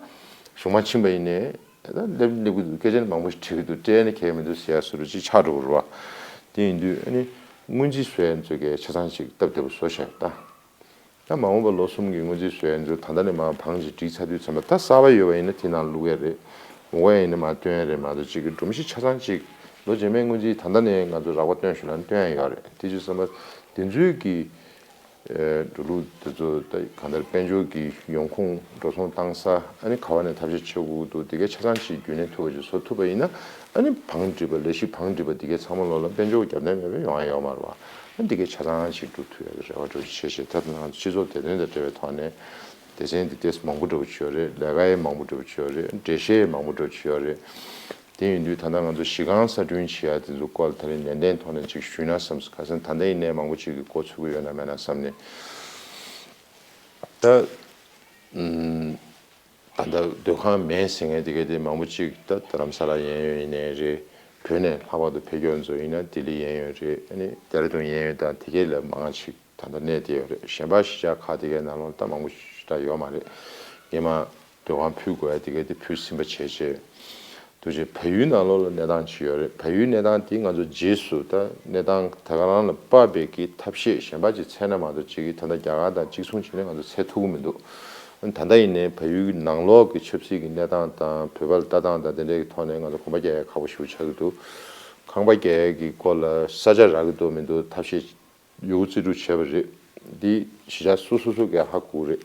གཞུག་མ་ཕྱིན་པ་ཡིན་ནའི། ད་སླེབས་སླེབས་ཀྱི་འདུག་སྐད་ཆ་ནི་མང་པོ་ཞིག་དྲི་གི་འདུག་སྤྲད་ནས་གལ་མི་འདུག་ཟེར་ཡ་བཟོ་འདྲ་ཅིག་ཆགས་འགྲོ་གི་རེད་བ། དེ་ཡིན་དུས་ཨ་ནི་སྔོན་རྩིས་བཟོ་ཡ་ཚོ་གིས་ཆ་ཚང་ཅིག་སྟབས་བདེ་པོ་བཟོ་བཞག་ད། ད་མ་འོངས་པ་ལོ་གསུམ་གྱི་སྔོན་རྩིས་བཟོ་ཡ་ཚོ་ད་ལྟ་ནས་མར་བང་ཅིག་བསྒྲིགས་ཚར་དུས་ཙམ་པ། ད་གསར་པ་ཡོད་པ་ཡིན་ན་དེ་ནང་བླུག་ཡ་རེད། མ་དགོས་ཡ་ཡིན་ན་མར་བཏོན་ཡ་རེད་མ་གཏོགས། ཅིག་གི་སྒྲོམ་གཞི་ཆ་ཚང་ཅིག་ལོ་རྗེས་མའི་སྔོན་རྩིས་ད་ལྟ་ནས་ང་ཚོ་རགས་པ་བཏོན་ཞུ་ལབ་ན་བཏོན་ཡ་ཡོད་རེད། དེ་བྱས་ཙམ་པ་དེ་ཚོའི་གི་འགྲོ་ལུགས་དེ་ཚོ་ད་གང་ལྟར་དཔལ་འབྱོར་གྱི་ཡོང་ཁུངས་འགྲོ་སོང་བཏང་ས། ཨ་ནི་ག་བ་ནས་ཐབས་ཤེས་བྱེད་དགོས་འདུག་དེ་གའི་ཆ་ཚང་ཞིག་རྒྱུན་གནས་ཐུབ་པ་ཞིག་བཟོ་ཐུབ་པ་ཡིན་ན། ཨ་ནི་བང་སྒྲིག་པ། ལས་གཞི་བང་སྒྲིག་པ་དེ་གའི་ཚང་མ་ལོག་ལ་དཔལ་འབྱོར་རྒྱབ་རྟེན་མེད་པའི་ཡོང་ཡ་ཡོད་མ་རེད་བ། ཨ་ནི་དེ་གའི་ཆ་ཚང་ཞིག་སྒྲུབ་ཐུབ་ཡ་གི་རེ་བ་འདྲ་བོ་ཞིག་བྱེད་བྱེད། ད་ང་ཚོ་སྤྱི་ཚོགས་བདེ་དོན་དང་འབྲེལ་བའི་ཐོག་ནས་སྡེ་ཚན་འདི་ཏོག་ཙམ་མང་པོ་འདྲ་བོ་ཅིག་ཡོད་རེད། ལས་ཀ་ཡང་མང་པོ་འདྲ་བོ་ཅིག་ཡོད་རེད། འགྲེལ་བཤད་ཡང་མང་པོ་འདྲ་བོ་ཅིག་ཡོད་རེད། དེ་ཡིན་དུས་ད་ལྟ་ང་ཚོ་གཞི་རྐང་གསར་སྐྲུན་བྱེད་ཡ་དེ་ཚོ་སྐོར་ལ་ད་རེས་ནན་ཏན་ཐོག་ནས་ཅིག་ཞུས་ན་བསམ། ཁ་སང་ད་ལྟ་ཡིན་ནའི་མང་པོ་ཅིག་གིས་གོ་ཚོད་ཀྱི་ཡོད་ན་མེད་ན་བསམ་ནས། ད་ཨུམ། ད་ལྟ་སྡོད་ཁང་མེད་ཟེར་མཁན་དེ་གའི་དེ་མང་པོ་ཅིག་ད་རྡ་རམ་ས་ལ་གཡས་གཡོན་ཡིན་ནའི་རེད། བོད་ནས་ལྷག་པར་དུ་ཕེབས་མཁན་ཚོ་ཡིན་ན་ལྡི་ལི་གཡས་གཡོན་རེད། ཨ་ནི་ལྡེ་ར་ལྡུན་གཡས་གཡོན་དང་དེ་གའི་ལ་མང་ང་ཅིག་ད་ལྟ་གནས་བསྡད་ཡོད་རེད། གཞན་པ་གཞིས་ཆགས་ཁག་དེ་གའི་ནང་ལོགས་ད་མང་པོ་ཞེ་དྲག་ཡོད་མ་རེད། སྔོན་མ་སྡོད་ཁང་ཕུལ་དགོས་ཡ་དེ་གའི་དེ་ཕུལ་ཟིན་པ་བྱས་བྱས། དེ་བྱས་བལ་ཡུལ་ནང་ལོགས་ལ་གནས་སྟངས་ཅིག་ཡོད་རེད། བལ་ཡུལ་གནས་སྟངས་དེ་ང་ཚོ་རྗེས་སུ་ད་གནས་སྟངས་ད་ག་རང་ལ་དཔག་པའི་གི་ཐབས་ཤེས་གཞན་པ་ཅིག་འཚོལ་ན་མ་གཏོགས། ཅིག་གིས་ད་ལྟ་རྒྱ་གར་དང་གཅིག་མཚུངས་བྱས་ནས་ང་ཚོ་འཚོལ་ཐུབ་ཀྱི་མི་འདུག་ད་ལྟ་ཡིན་ནའི་བལ་ཡུལ་གྱི་ནང་ལོགས་ཀྱི་ཆབ་སྲིད་ཀྱི་གནས་སྟངས་དང་བོད་པ་ལ་ལྟ་སྟངས་དང་དེ་འདྲའི་གི་ཐོག་ནས་ང་ཚོ་གོམ་པ་རྒྱག་ཡ་ཁག་པོ་ཞེ་པོ་ཆགས་ཀྱི་འདུག་ཁང་པ་རྒྱག་ཡ་གི་སྐོར་ལ་ས་ཆ་རག་གི་འདུག་མི་འདུག་ཐབས་ཤེས་ཡོད་རྩིས་སྤྲོད་བྱས་པ་རེད། འདི་གཞིས་ཆགས་སོ་སོ་སོ་གས་ཧ་གོ་གི་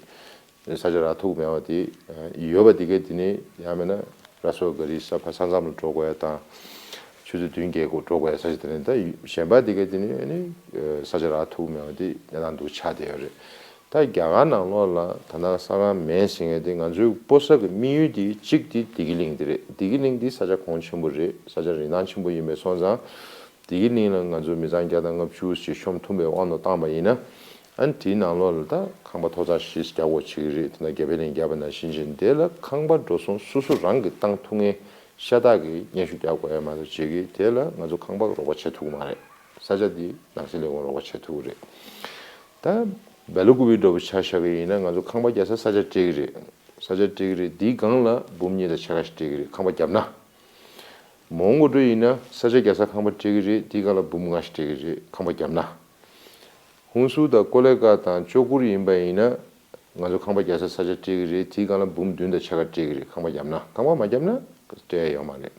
རེད། ས་ཆ་རག་ཐུབ་མེད་པ་དེ་ཡོད་པ་དེ་གས་དེ་ནི་ཡང་མིན་ན་ར་སོ་ག་རི་ས་ཕ་ས་མཚམས་ལ་འགྲོ་དགོས་ཡ་དང་། ཆུ་ཚོད་བདུན་བརྒྱད་སྐོར་འགྲོ་དགོས་ཡ་ས་ཆ་དེ་ནི། ད་གཞན་པ་དེ་གས་དེ་ནི་ཨ་ནི་ས་ཆ་རག་ཐུབ་མེད་པ་དེ་གནས་སྟངས་འདུག་ཆགས་བསྡད་ཡོད་རེད། ད་རྒྱ་གར་ནང་ལོགས་ལ་ད་ལྟ་ས་ཁང་མེད་ཟེར་མཁན་དེ་ང་ཚོའི་སྤོ་ས་གི་དམིགས་ཡུལ་དེ་གཅིག་དེ་བདེ་སྐྱིད་གླིང་དེ་རེད། བདེ་སྐྱིད་གླིང་དེ་ས་ཆ་གོང་ཆེན་པོ་རེད། ས་ཆ་རིན་ཐང་ཆེན་པོ་ཡིན་པས་སོང་ཙང་། དེ་གི་གླིང་ལ་ང་ཚོ་མི་ཚང་བརྒྱ་དང་ལྔ་བཅུ་ཞིག་ཤོང་ཐུབ་པའི་དབང་དུ་བཏང་བ་ཡིན་ན། ཨ་ནི་དེའི་ནང་ལོགས་ལ་ད་ཁང་པ་ཐོག་ཚད་བཞི་རྒྱག་དགོས་བྱེད་ཀྱི་རེད། དེ་ན་རྒྱ་བལ་གླིང་བརྒྱབ་པ་ནང་བཞིན་བྱས། དེ་ལ་ཁང་པ་འགྲོ་སོང་སོ་སོ་རང་གིས་བཏང་ཐུབ་མཁན་ཤ་སྟག་གི་སྙན་ཞུ་རྒྱག་དགོས་ཡ་མ་གཏོགས་བྱེད་ཀྱི། དེ་ལ་ང་ཚོ་ཁང་པ་རོགས་པ་བྱེད་ཐུབ་ཀྱི་མ་རེད། ས་ཆ་དེ་ནང་སྲིད་ལས་ཁུངས་རོགས་པ་བྱེད་ཐུབ་ཀྱི་རེད། ད་སྦེལ་ཀོབ་པི་འདྲ་པོ་ཆ་བཞག་གི་ཡིན་ན་ང་ཚོ་ཁང་པ་རྒྱག་ས་ས་ཆ་སྤྲད་ཀྱི་རེད། ས་ཆ་སྤྲད་ཀྱི་རེད། དེའི་སྒང་ལ་འབུམ་གཉིས་དང་ཕྱེད་ཀ་ཞིག་སྤྲད་ཀྱི་རེད། ཁང་པ་བརྒྱབ་ན། མོན་གྷོ་འདྲ་ཡིན་ན་ས་ཆ་རྒྱག་ས་ཁང་པ་སྤྲད་ཀྱི་རེད། དེའི་སྒང་ལ་འབུམ་ལྔ་ཞིག་སྤྲད་ཀྱི་རེད། ཁང་པ་བརྒྱབ་ན། ཧུན་སུར་དང་ཀོ་ལེ་གྷལ་དང་ཅོ་ཀུར་ཡིན་པ་ཡིན་ན་ང་ཚོ་ཁང་པ་རྒྱག་ས་ས་ཆ་སྤྲད་ཀྱི་རེད། དེའི་སྒང་ལ་འབུམ་བདུན་དང་ཕྱེད་ཀ་སྤྲད་ཀྱི་རེད། ཁང་པ་བརྒྱབ་ན། ཁང་པ་མ་བརྒྱབ་ན་སྤྲད་ཡ་ཡོད་མ་རེད།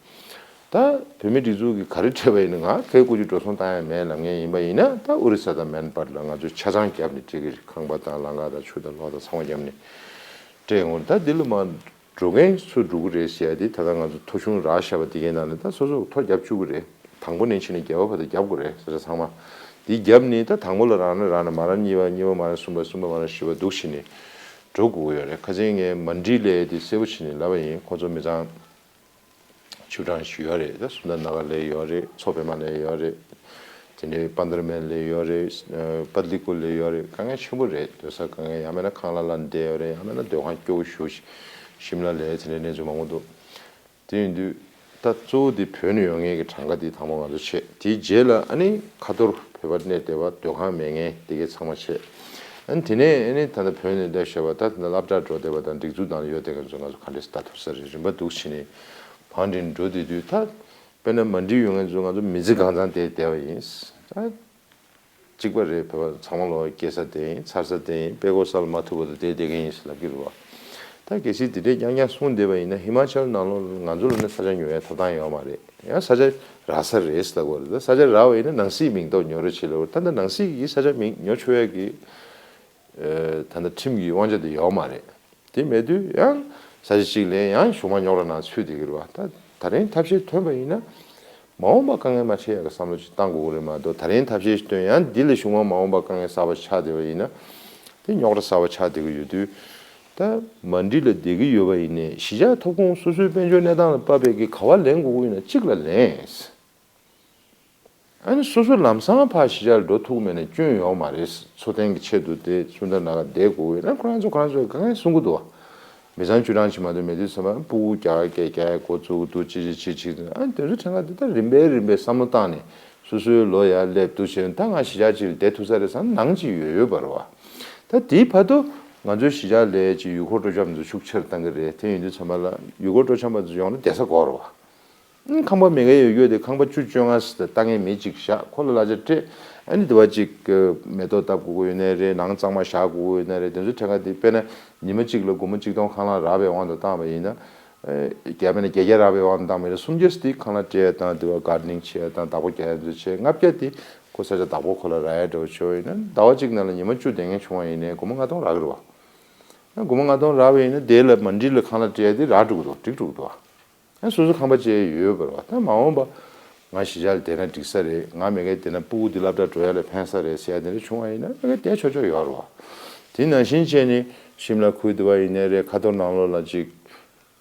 ད་བོད་མིའི་སྒྲིག་འཛུགས་ཀྱིས་ག་རེ་སྤྲད་པ་ཡིན་ན། ང་གའི་བཀོད་ཇུས་འགྲོ་སོང་བཏང་ཡ་མེད་ལབ་མཁན་ཡིན་པ་ཡིན་ན། ད་ཨོ་རི་ས་དང་མན་པར་ལ་ང་ཚོས་ཆ་ཚང་བརྒྱབ་ནས་སྤྲད་ཀྱི་རེད། ཁང་པ་དང་ལམ་ཁ་དང་ཆུ་དང་གློག་དང་ཚང་མ་བརྒྱབ་ནས་སྤྲད་ཡོང་། ད་འདི་ལ་མ་འགྲོ་མཁན་ཚོ་འགྲོ་གི་རེད་ཟེར་ཡ་དེ། ད་ལྟ་ང་ཚོ་ཐོ་གཞུང་རག་བཞག་པ་དེ་གའི་ནང་ནས་ད་སོ་སོ་ཐོ་བརྒྱབ་བཅུག་གི་རེད། དང་པོ་ནས་ཕྱིན་ནས་བརྒྱད་པ་བར་དུ་བརྒྱབ་དགོས་རེད། ས་ཆ་ཚང་མ་འདི་བརྒྱབ་ནས། ད་དང་པོ་ལ་རག་ན་རག་ན། མ་རག་གཉིས་པ། གཉིས་པ་མ་རག་གསུམ་པ། གསུམ་པ་མ་རག་བཞི་པ་འདུག་བྱས་ནས་འགྲོ་དགོས་ཀྱི་ཡོད་རེད། ཁ་སང་ངས་མན་ཌི་ལབ་ཡ་དེ་གསལ་པོ་བྱས་ནས་ལབ་པ་ཡིན། ཁོང་ཚོ་མི་ཚང་། ཆུ་གྲང་ཞིག་ཡོད་རེད། ད་སུ་ན་ན་ག་ལ་ཡོད་རེད། མཚོ་པད་མ་ལ་ཡོད་རེད། དེ་ནས་པན་དར་མན་ལ་ཡོད་རེད། ཨ་པ་ཏ་ལི་ཀུ་ལ་ཡོད་རེད། དཀའ་ངལ་ཆེན་པོ་རེད། སྡོད་ས་དཀའ་ངལ། ཡང་མིན་ན་ཁང་གླ་ལ་བསྡད་ཡོད་རེད། ཡང་མིན་ན་སྡོད་ཁང་སྐྱོ་པོ་ཞེ་པོ་ཞིག་ཤིམ་ལ་ལ་དེ་འདྲའི་གནས་ཚུལ་མང་པོ་འདུག་དེ་ཡིན་དུས་ད་གཙོ་བོ་དེ་བོད་ནས་ཡོང་མཁན་གྱི་གྲངས་ཀ་དེ་དང་པོ་ང་ཚོ་ཆེ། དེའི་རྗེས་ལ་ཨ་ནི་ཁ་ཐོར་བོད་པ་གནས་བསྡད་པ། སྡོད་ཁང་མེད་མཁན་དེ་གའི་ཚང་མ་ཆེ། ཨ་ནི་དེ་ནས་ཨ་ནི་ད་ལྟ་བོད་ནས་སླེབས་བཞག་པ། ད་ད་ལྟ་སློབ་གྲྭར་འགྲོ་བསྡད་པ་དང་སྒྲིག་འཛུགས་ནང་ལ་ཡོད་བསྡད་མཁན་ཚོ་ང་ཚོ་ག་འདྲས་ལྟ་ཐུབ་ས་རེད། རིམ་པ་འདུག་བྱས་ནས་བང་སྒྲིག་འགྲོ་བསྡད་དུས། ད་དཔེར་ན་མན་ཌི་ཡོང་མཁན་ཚོ་ང་ཚོ་མི་ཚེ་གང་ཚང་དེར་བསྡད་པ་ཡིན། ད་གཅིག་པ་རེད། བོད་པ་ཚང་མ་ལོ་སྐྱེ་ས་དེ་ཡིན། འཚར་ས་དེ་ཡིན། དཔྲལ་མགོ་ས་ལ་མ་ཐུག་བར་དུ་དེར་བསྡད་མཁན་ཡིན་ཟེར་ལབ་ཀྱི་རེད་བ། ད་གལ་སྲིད་དེ་འདྲས་རྐྱང་རྐྱང་གསུངས་བསྡད་པ་ཡིན་ན། ཧི་མ་ཅལ་ནང་ལོགས་ང་ཚོ་ལ་ནི་ས་ཆ་ཉོ་ཡའི་ཐོབ་ཐང་ཡོད་མ་རེད། ཡང་ས་ཆ་རག་ས་རེད་ཟེར་ལབ་དགོས་རེད། ད་ས་ཆ་རག་པ་ཡིན་ན་ནང་སྲིད་མིང་ཐོག་ཉོ་རོགས་བྱེད་ལབ་དགོས་རེད། ད་ལྟ་ནང་སྲིད་ཀྱིས་ས་ཆ་མིང་ཉོ་ཆོག་ཡ་གི་ཨ་ད་ལྟ་ཁྲིམས་ཀྱི་དབང་ཆ་དེ་ཡོད་མ་རེད། དེ་མེད་དུས་ཡང་ས་ཆ་གཅིག་ལེན། ཡང་གཞུག་མ་རྙོག་དྲ་ནང་ཚུད་བསྡད་ཀྱི་རེད་བ། ད་ད་རིང་ཐབས་ཤེས་ཐོན་པ་ཡིན་ན་མ་འོངས་པ་དཀའ་ངལ་མ་འཕྲད་ཡག་གི་བསམ་བློ་ཅིག་བཏང་དགོས་ཀྱི་རེད་མ་གཏོགས། ད་རིང་ཐབས་ཤེས་ཤིག་བཏོན། ཡང་འདི་ལས་གཞུག་མ་མ་འོངས་པ་དཀའ་ངལ་གསར་པ་ཆགས་བསྡད་པ་ཡིན་ན། དེ་རྙོག་དྲ་གསར་པ་ཆགས་བསྡད་ཀྱི་ཡོད་དུས། ད་མ་འགྲིག་ལ་བསྡད་ཀྱི་ཡོད་པ་ཡིན་ནའི་གཞིས་ཆགས་ཐོབ་ཁུངས་སོ་སོའི་དཔལ་འབྱོར་གནས་སྟངས་ལ་དཔག་པའི་གི་ག་བ་ལེན་དགོས་ཀྱི་ཡོད་ན་གཅིག་ལ་ལེན། ཨ་ནི་སོ་སོ་ལམ་སང་ཕར་གཞིས་ཆགས་ལ་འགྲོ་ཐུབ་མེད་ན་སྐྱོན་ཡོད་མ་རེད། འཚོ་རྟེན་གྱི་ཆེད་དུ་དེ་སུ་འདྲ་ན་ག་བསྡད་དགོས་ཀྱི་ཡོད་ན་ཁོ་རང་ཚོ་ཁོ་རང་ཚོས་གང་ཡང་གསུང་གི་འདུག་བ། མི་ཚང་བཅུ་གྲངས་ཅིག་མ་གཏོགས་མེད་དུས་ཙམ་པ་སྤུ་གུ་རྒྱ་སྐད་རྒྱག་ཡ་འགོ་བཙུགས་འདུག་ཅི་ཅི་ཅི་ཅི། ཨ་ནི་དེ་ཚོ་ཕྲན་ཁ་དེ་ད་རིམ་པས་རིམ་པས་བསམ་བློ་བཏང་ནས་སོ་སོའི་ལོ་ཡར་སླེབས་འདུག་བྱས་ན་ད་ང་གཞིས་ཆགས་ཅིག་ལ་བསྡད་ཐུབ་ས་རེད་བསམ་ནང་ཅིག་ཡོད་ཡོད་པ་རེད་བ། ད་དེའི་བར་དུ་ང་ཚོའི་གཞིས་ཆགས་ལ་ཅིག་ཡུལ་སྐོར་སྤྲོ་འཆམ་ཚོ་ཤུགས་ཆེར་བཏང་གི་རེད། དེ་ཡིན་དུས་ཙམ་པ་ལ་ཡུལ་སྐོར་སྤྲོ་འཆམ་པ་ཚོ་ཡོང་ན་བསྡད་ས་དགོས་རེད་བ། ཨང་། ཁང་པ་མེད་མཁན་ཡོད་ཡོད་དེ་ཁང་པ་བཅུ་བཅོ་ལྔ་ཙམ་བཏང་མཁན་མི་གཅིག་བཞག་ཁོ་ལ་གླ་ཆ་སྤྲད། ཨ་ནི་དེ་བ་གཅིག་མེ་ཏོག་བཏབ་དགོས་ཀྱི་ཡོད་ནའི་རེད། ནང་གཙང་མ་བཞག་དགོས་ཀྱི་ཡོད་ནའི་རེད། དེ་ཚོ་ཕྲན་ཁ་དེ་དཔེར་ན་ཉི་མ་གཅིག་ལ་སྒོར་མོ་གཅིག་སྟོང་ཁ་ལག་རག་པའི་དབང་དུ་བཏང་བ་ཡིན་ན། ཨེ། བརྒྱ་མེད་ན་བརྒྱད་བརྒྱ་རག་པའི་དབང་དུ་བཏང་བ་ཡིན་ན་སུམ་བརྒྱ་ཙམ་དེ་ཁང་གླ་སྤྲད་ཡ་དང་དེ་བ་གར་ཌི་ནིང་བྱེད་ཡ་དང་བདག་པོ་རྒྱག་ཡ་ཚོ་བྱས། ལྔ་བརྒྱ་དེ་ཁོ་ས་ཆ་བདག་པོ་ཁོ་ལ་རག་ཡ་འདྲ་བོ་བྱས་པ་ཡིན་ན་ཟླ་བ་གཅིག་ནང་ལ་ཉི་མ་བཅུ་བསྡད་མཁན་བྱུང་བ་ཡིན་ནའི་སྒོར་མོ་ལྔ་སྟོང་རག་གི་རེད་བ། སྒོར་མོ་ལྔ་སྟོང་རག་པ་ཡིན་ན་དེ་ལ་མ་འགྲིག་ལ་ཁང་གླ་སྤྲད་ཡ་དེ་རག་འགྲོ་གི་འདུག་འགྲིག་འགྲོ་གི་འདུག་བ། ཨ། སོ་སོ་ཁང་པ་བཅས་ཡོད་པ་རེད་བ། ད་མ་འོངས་པ་ང་གཞིས་ཆགས་ལ་བསྡད་ན་འགྲིག་ས་རེད། ང་མེད་མཁན་བསྡད་ན་སྤུ་གུ་འདི་སློབ་གྲྭ་འགྲོ་ཡ་ལ་ཕན་ས་རེད་ཟེར་ཡ་དེ་འདྲ་བྱུང་བ་ཡིན་ན་མེད་མཁན་བསྡད་ཆོག་ཆོག་ཡོད་རེད་བ། དེ་ནང་བཞིན་བྱས་ནས་ཤིམ་ལ་ཁུལ་དེ་བ་ཡིན་ནའི་རེད། ཁ་ཐོར་ནང་ལོགས་ལ་ཅིག་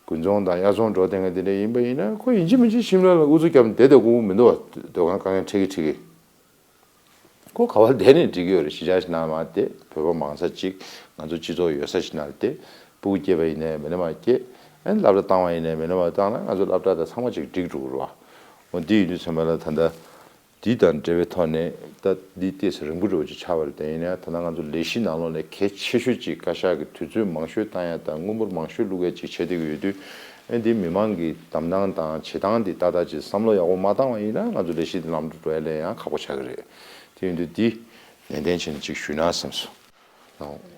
དགུན་ཚོང་དང་དབྱར་ཚོང་འགྲོ་བསྡད་མཁན་དེ་འདྲ་ཡིན་པ་ཡིན་ན་ཁོ་ཡིན་གཅིག་མིན་གཅིག་ཤིམ་ལ་ལ་ཨུ་ཚུགས་བརྒྱབ་ནས་བསྡད་བསྡད་དགོས་མི་འདུག་བ། སྡོད་ཁང་དཀའ་ངལ་འཕྲད་ཀྱི་འཕྲད་ཀྱི། ཁོ་ག་བར་བསྡད་ནས་འགྲིག་གི་ཡོད་རེད། གཞིས་ཆགས་ཤིག་ནང་མར་བསྡད། བོད་པ་མང་ས་གཅིག་ང་ཚོ་སྤྱི་ཚོགས་ཡོད་ས་ཞིག་ནང་བསྡད། སྤུ་གུ་སྐྱེས་པ་ཡིན་ནའི་མེད་ན་མར་སྐྱེས། ཨ་ནི་སློབ་གྲྭ་བཏང་བ་ཡིན་ནའི་མེད་ན་མར་བཏང་ན་ང་ཚོ་སློབ་གྲྭ་དང་ཚང་མ་ཅིག་འགྲིག་འགྲོ་གི་རེད་བ། འོ་འདི་ཡིན་དུས་ཚང་མ་ལ་ད་ལྟ་འདི་དང་འབྲེལ་བའི་ཐོག་ནས་ད་འདི་ཏོག་ཙམ་རིང་པོ་འགྲོ་ཅིག་ཆགས་པ་རེད། དེ་ཡིན་ན་ད་ལྟ་ང་ཚོ་ལས་གཞི་ནང་ལོགས་ནས་གལ་ཆེ་ཤོས་ཅིག་བཀའ་ཤག་གི་དུས་ཚོད་མང་ཤོས་བཏང་ཡ་དང་དངུལ་འབོར་མང་ཤོས་བླུག་ཡ་ཅིག་བྱེད་བསྡད་ཀྱི་ཡོད་དུས། ཨ་འདི་མི་མང་གི་གདམ་སྟངས་དང་བྱེད་སྟངས་འདི་ཏག་ཏག་ཅིག་བསམ་བློ་ཡག་པོ་མ་བཏང་བ་ཡིན་ན་ང་ཚོ་ལས་གཞི་འདི་ལམ་འགྲོ་འགྲོ་ཡ་ལས་ཡང་ཁག་པོ་ཆགས་ཀྱི་རེད། དེ་ཡིན་དུས་འདི་ནན་ཏན་བྱས་ནས་ཅིག་ཞུས་ན་བསམ་སོང་།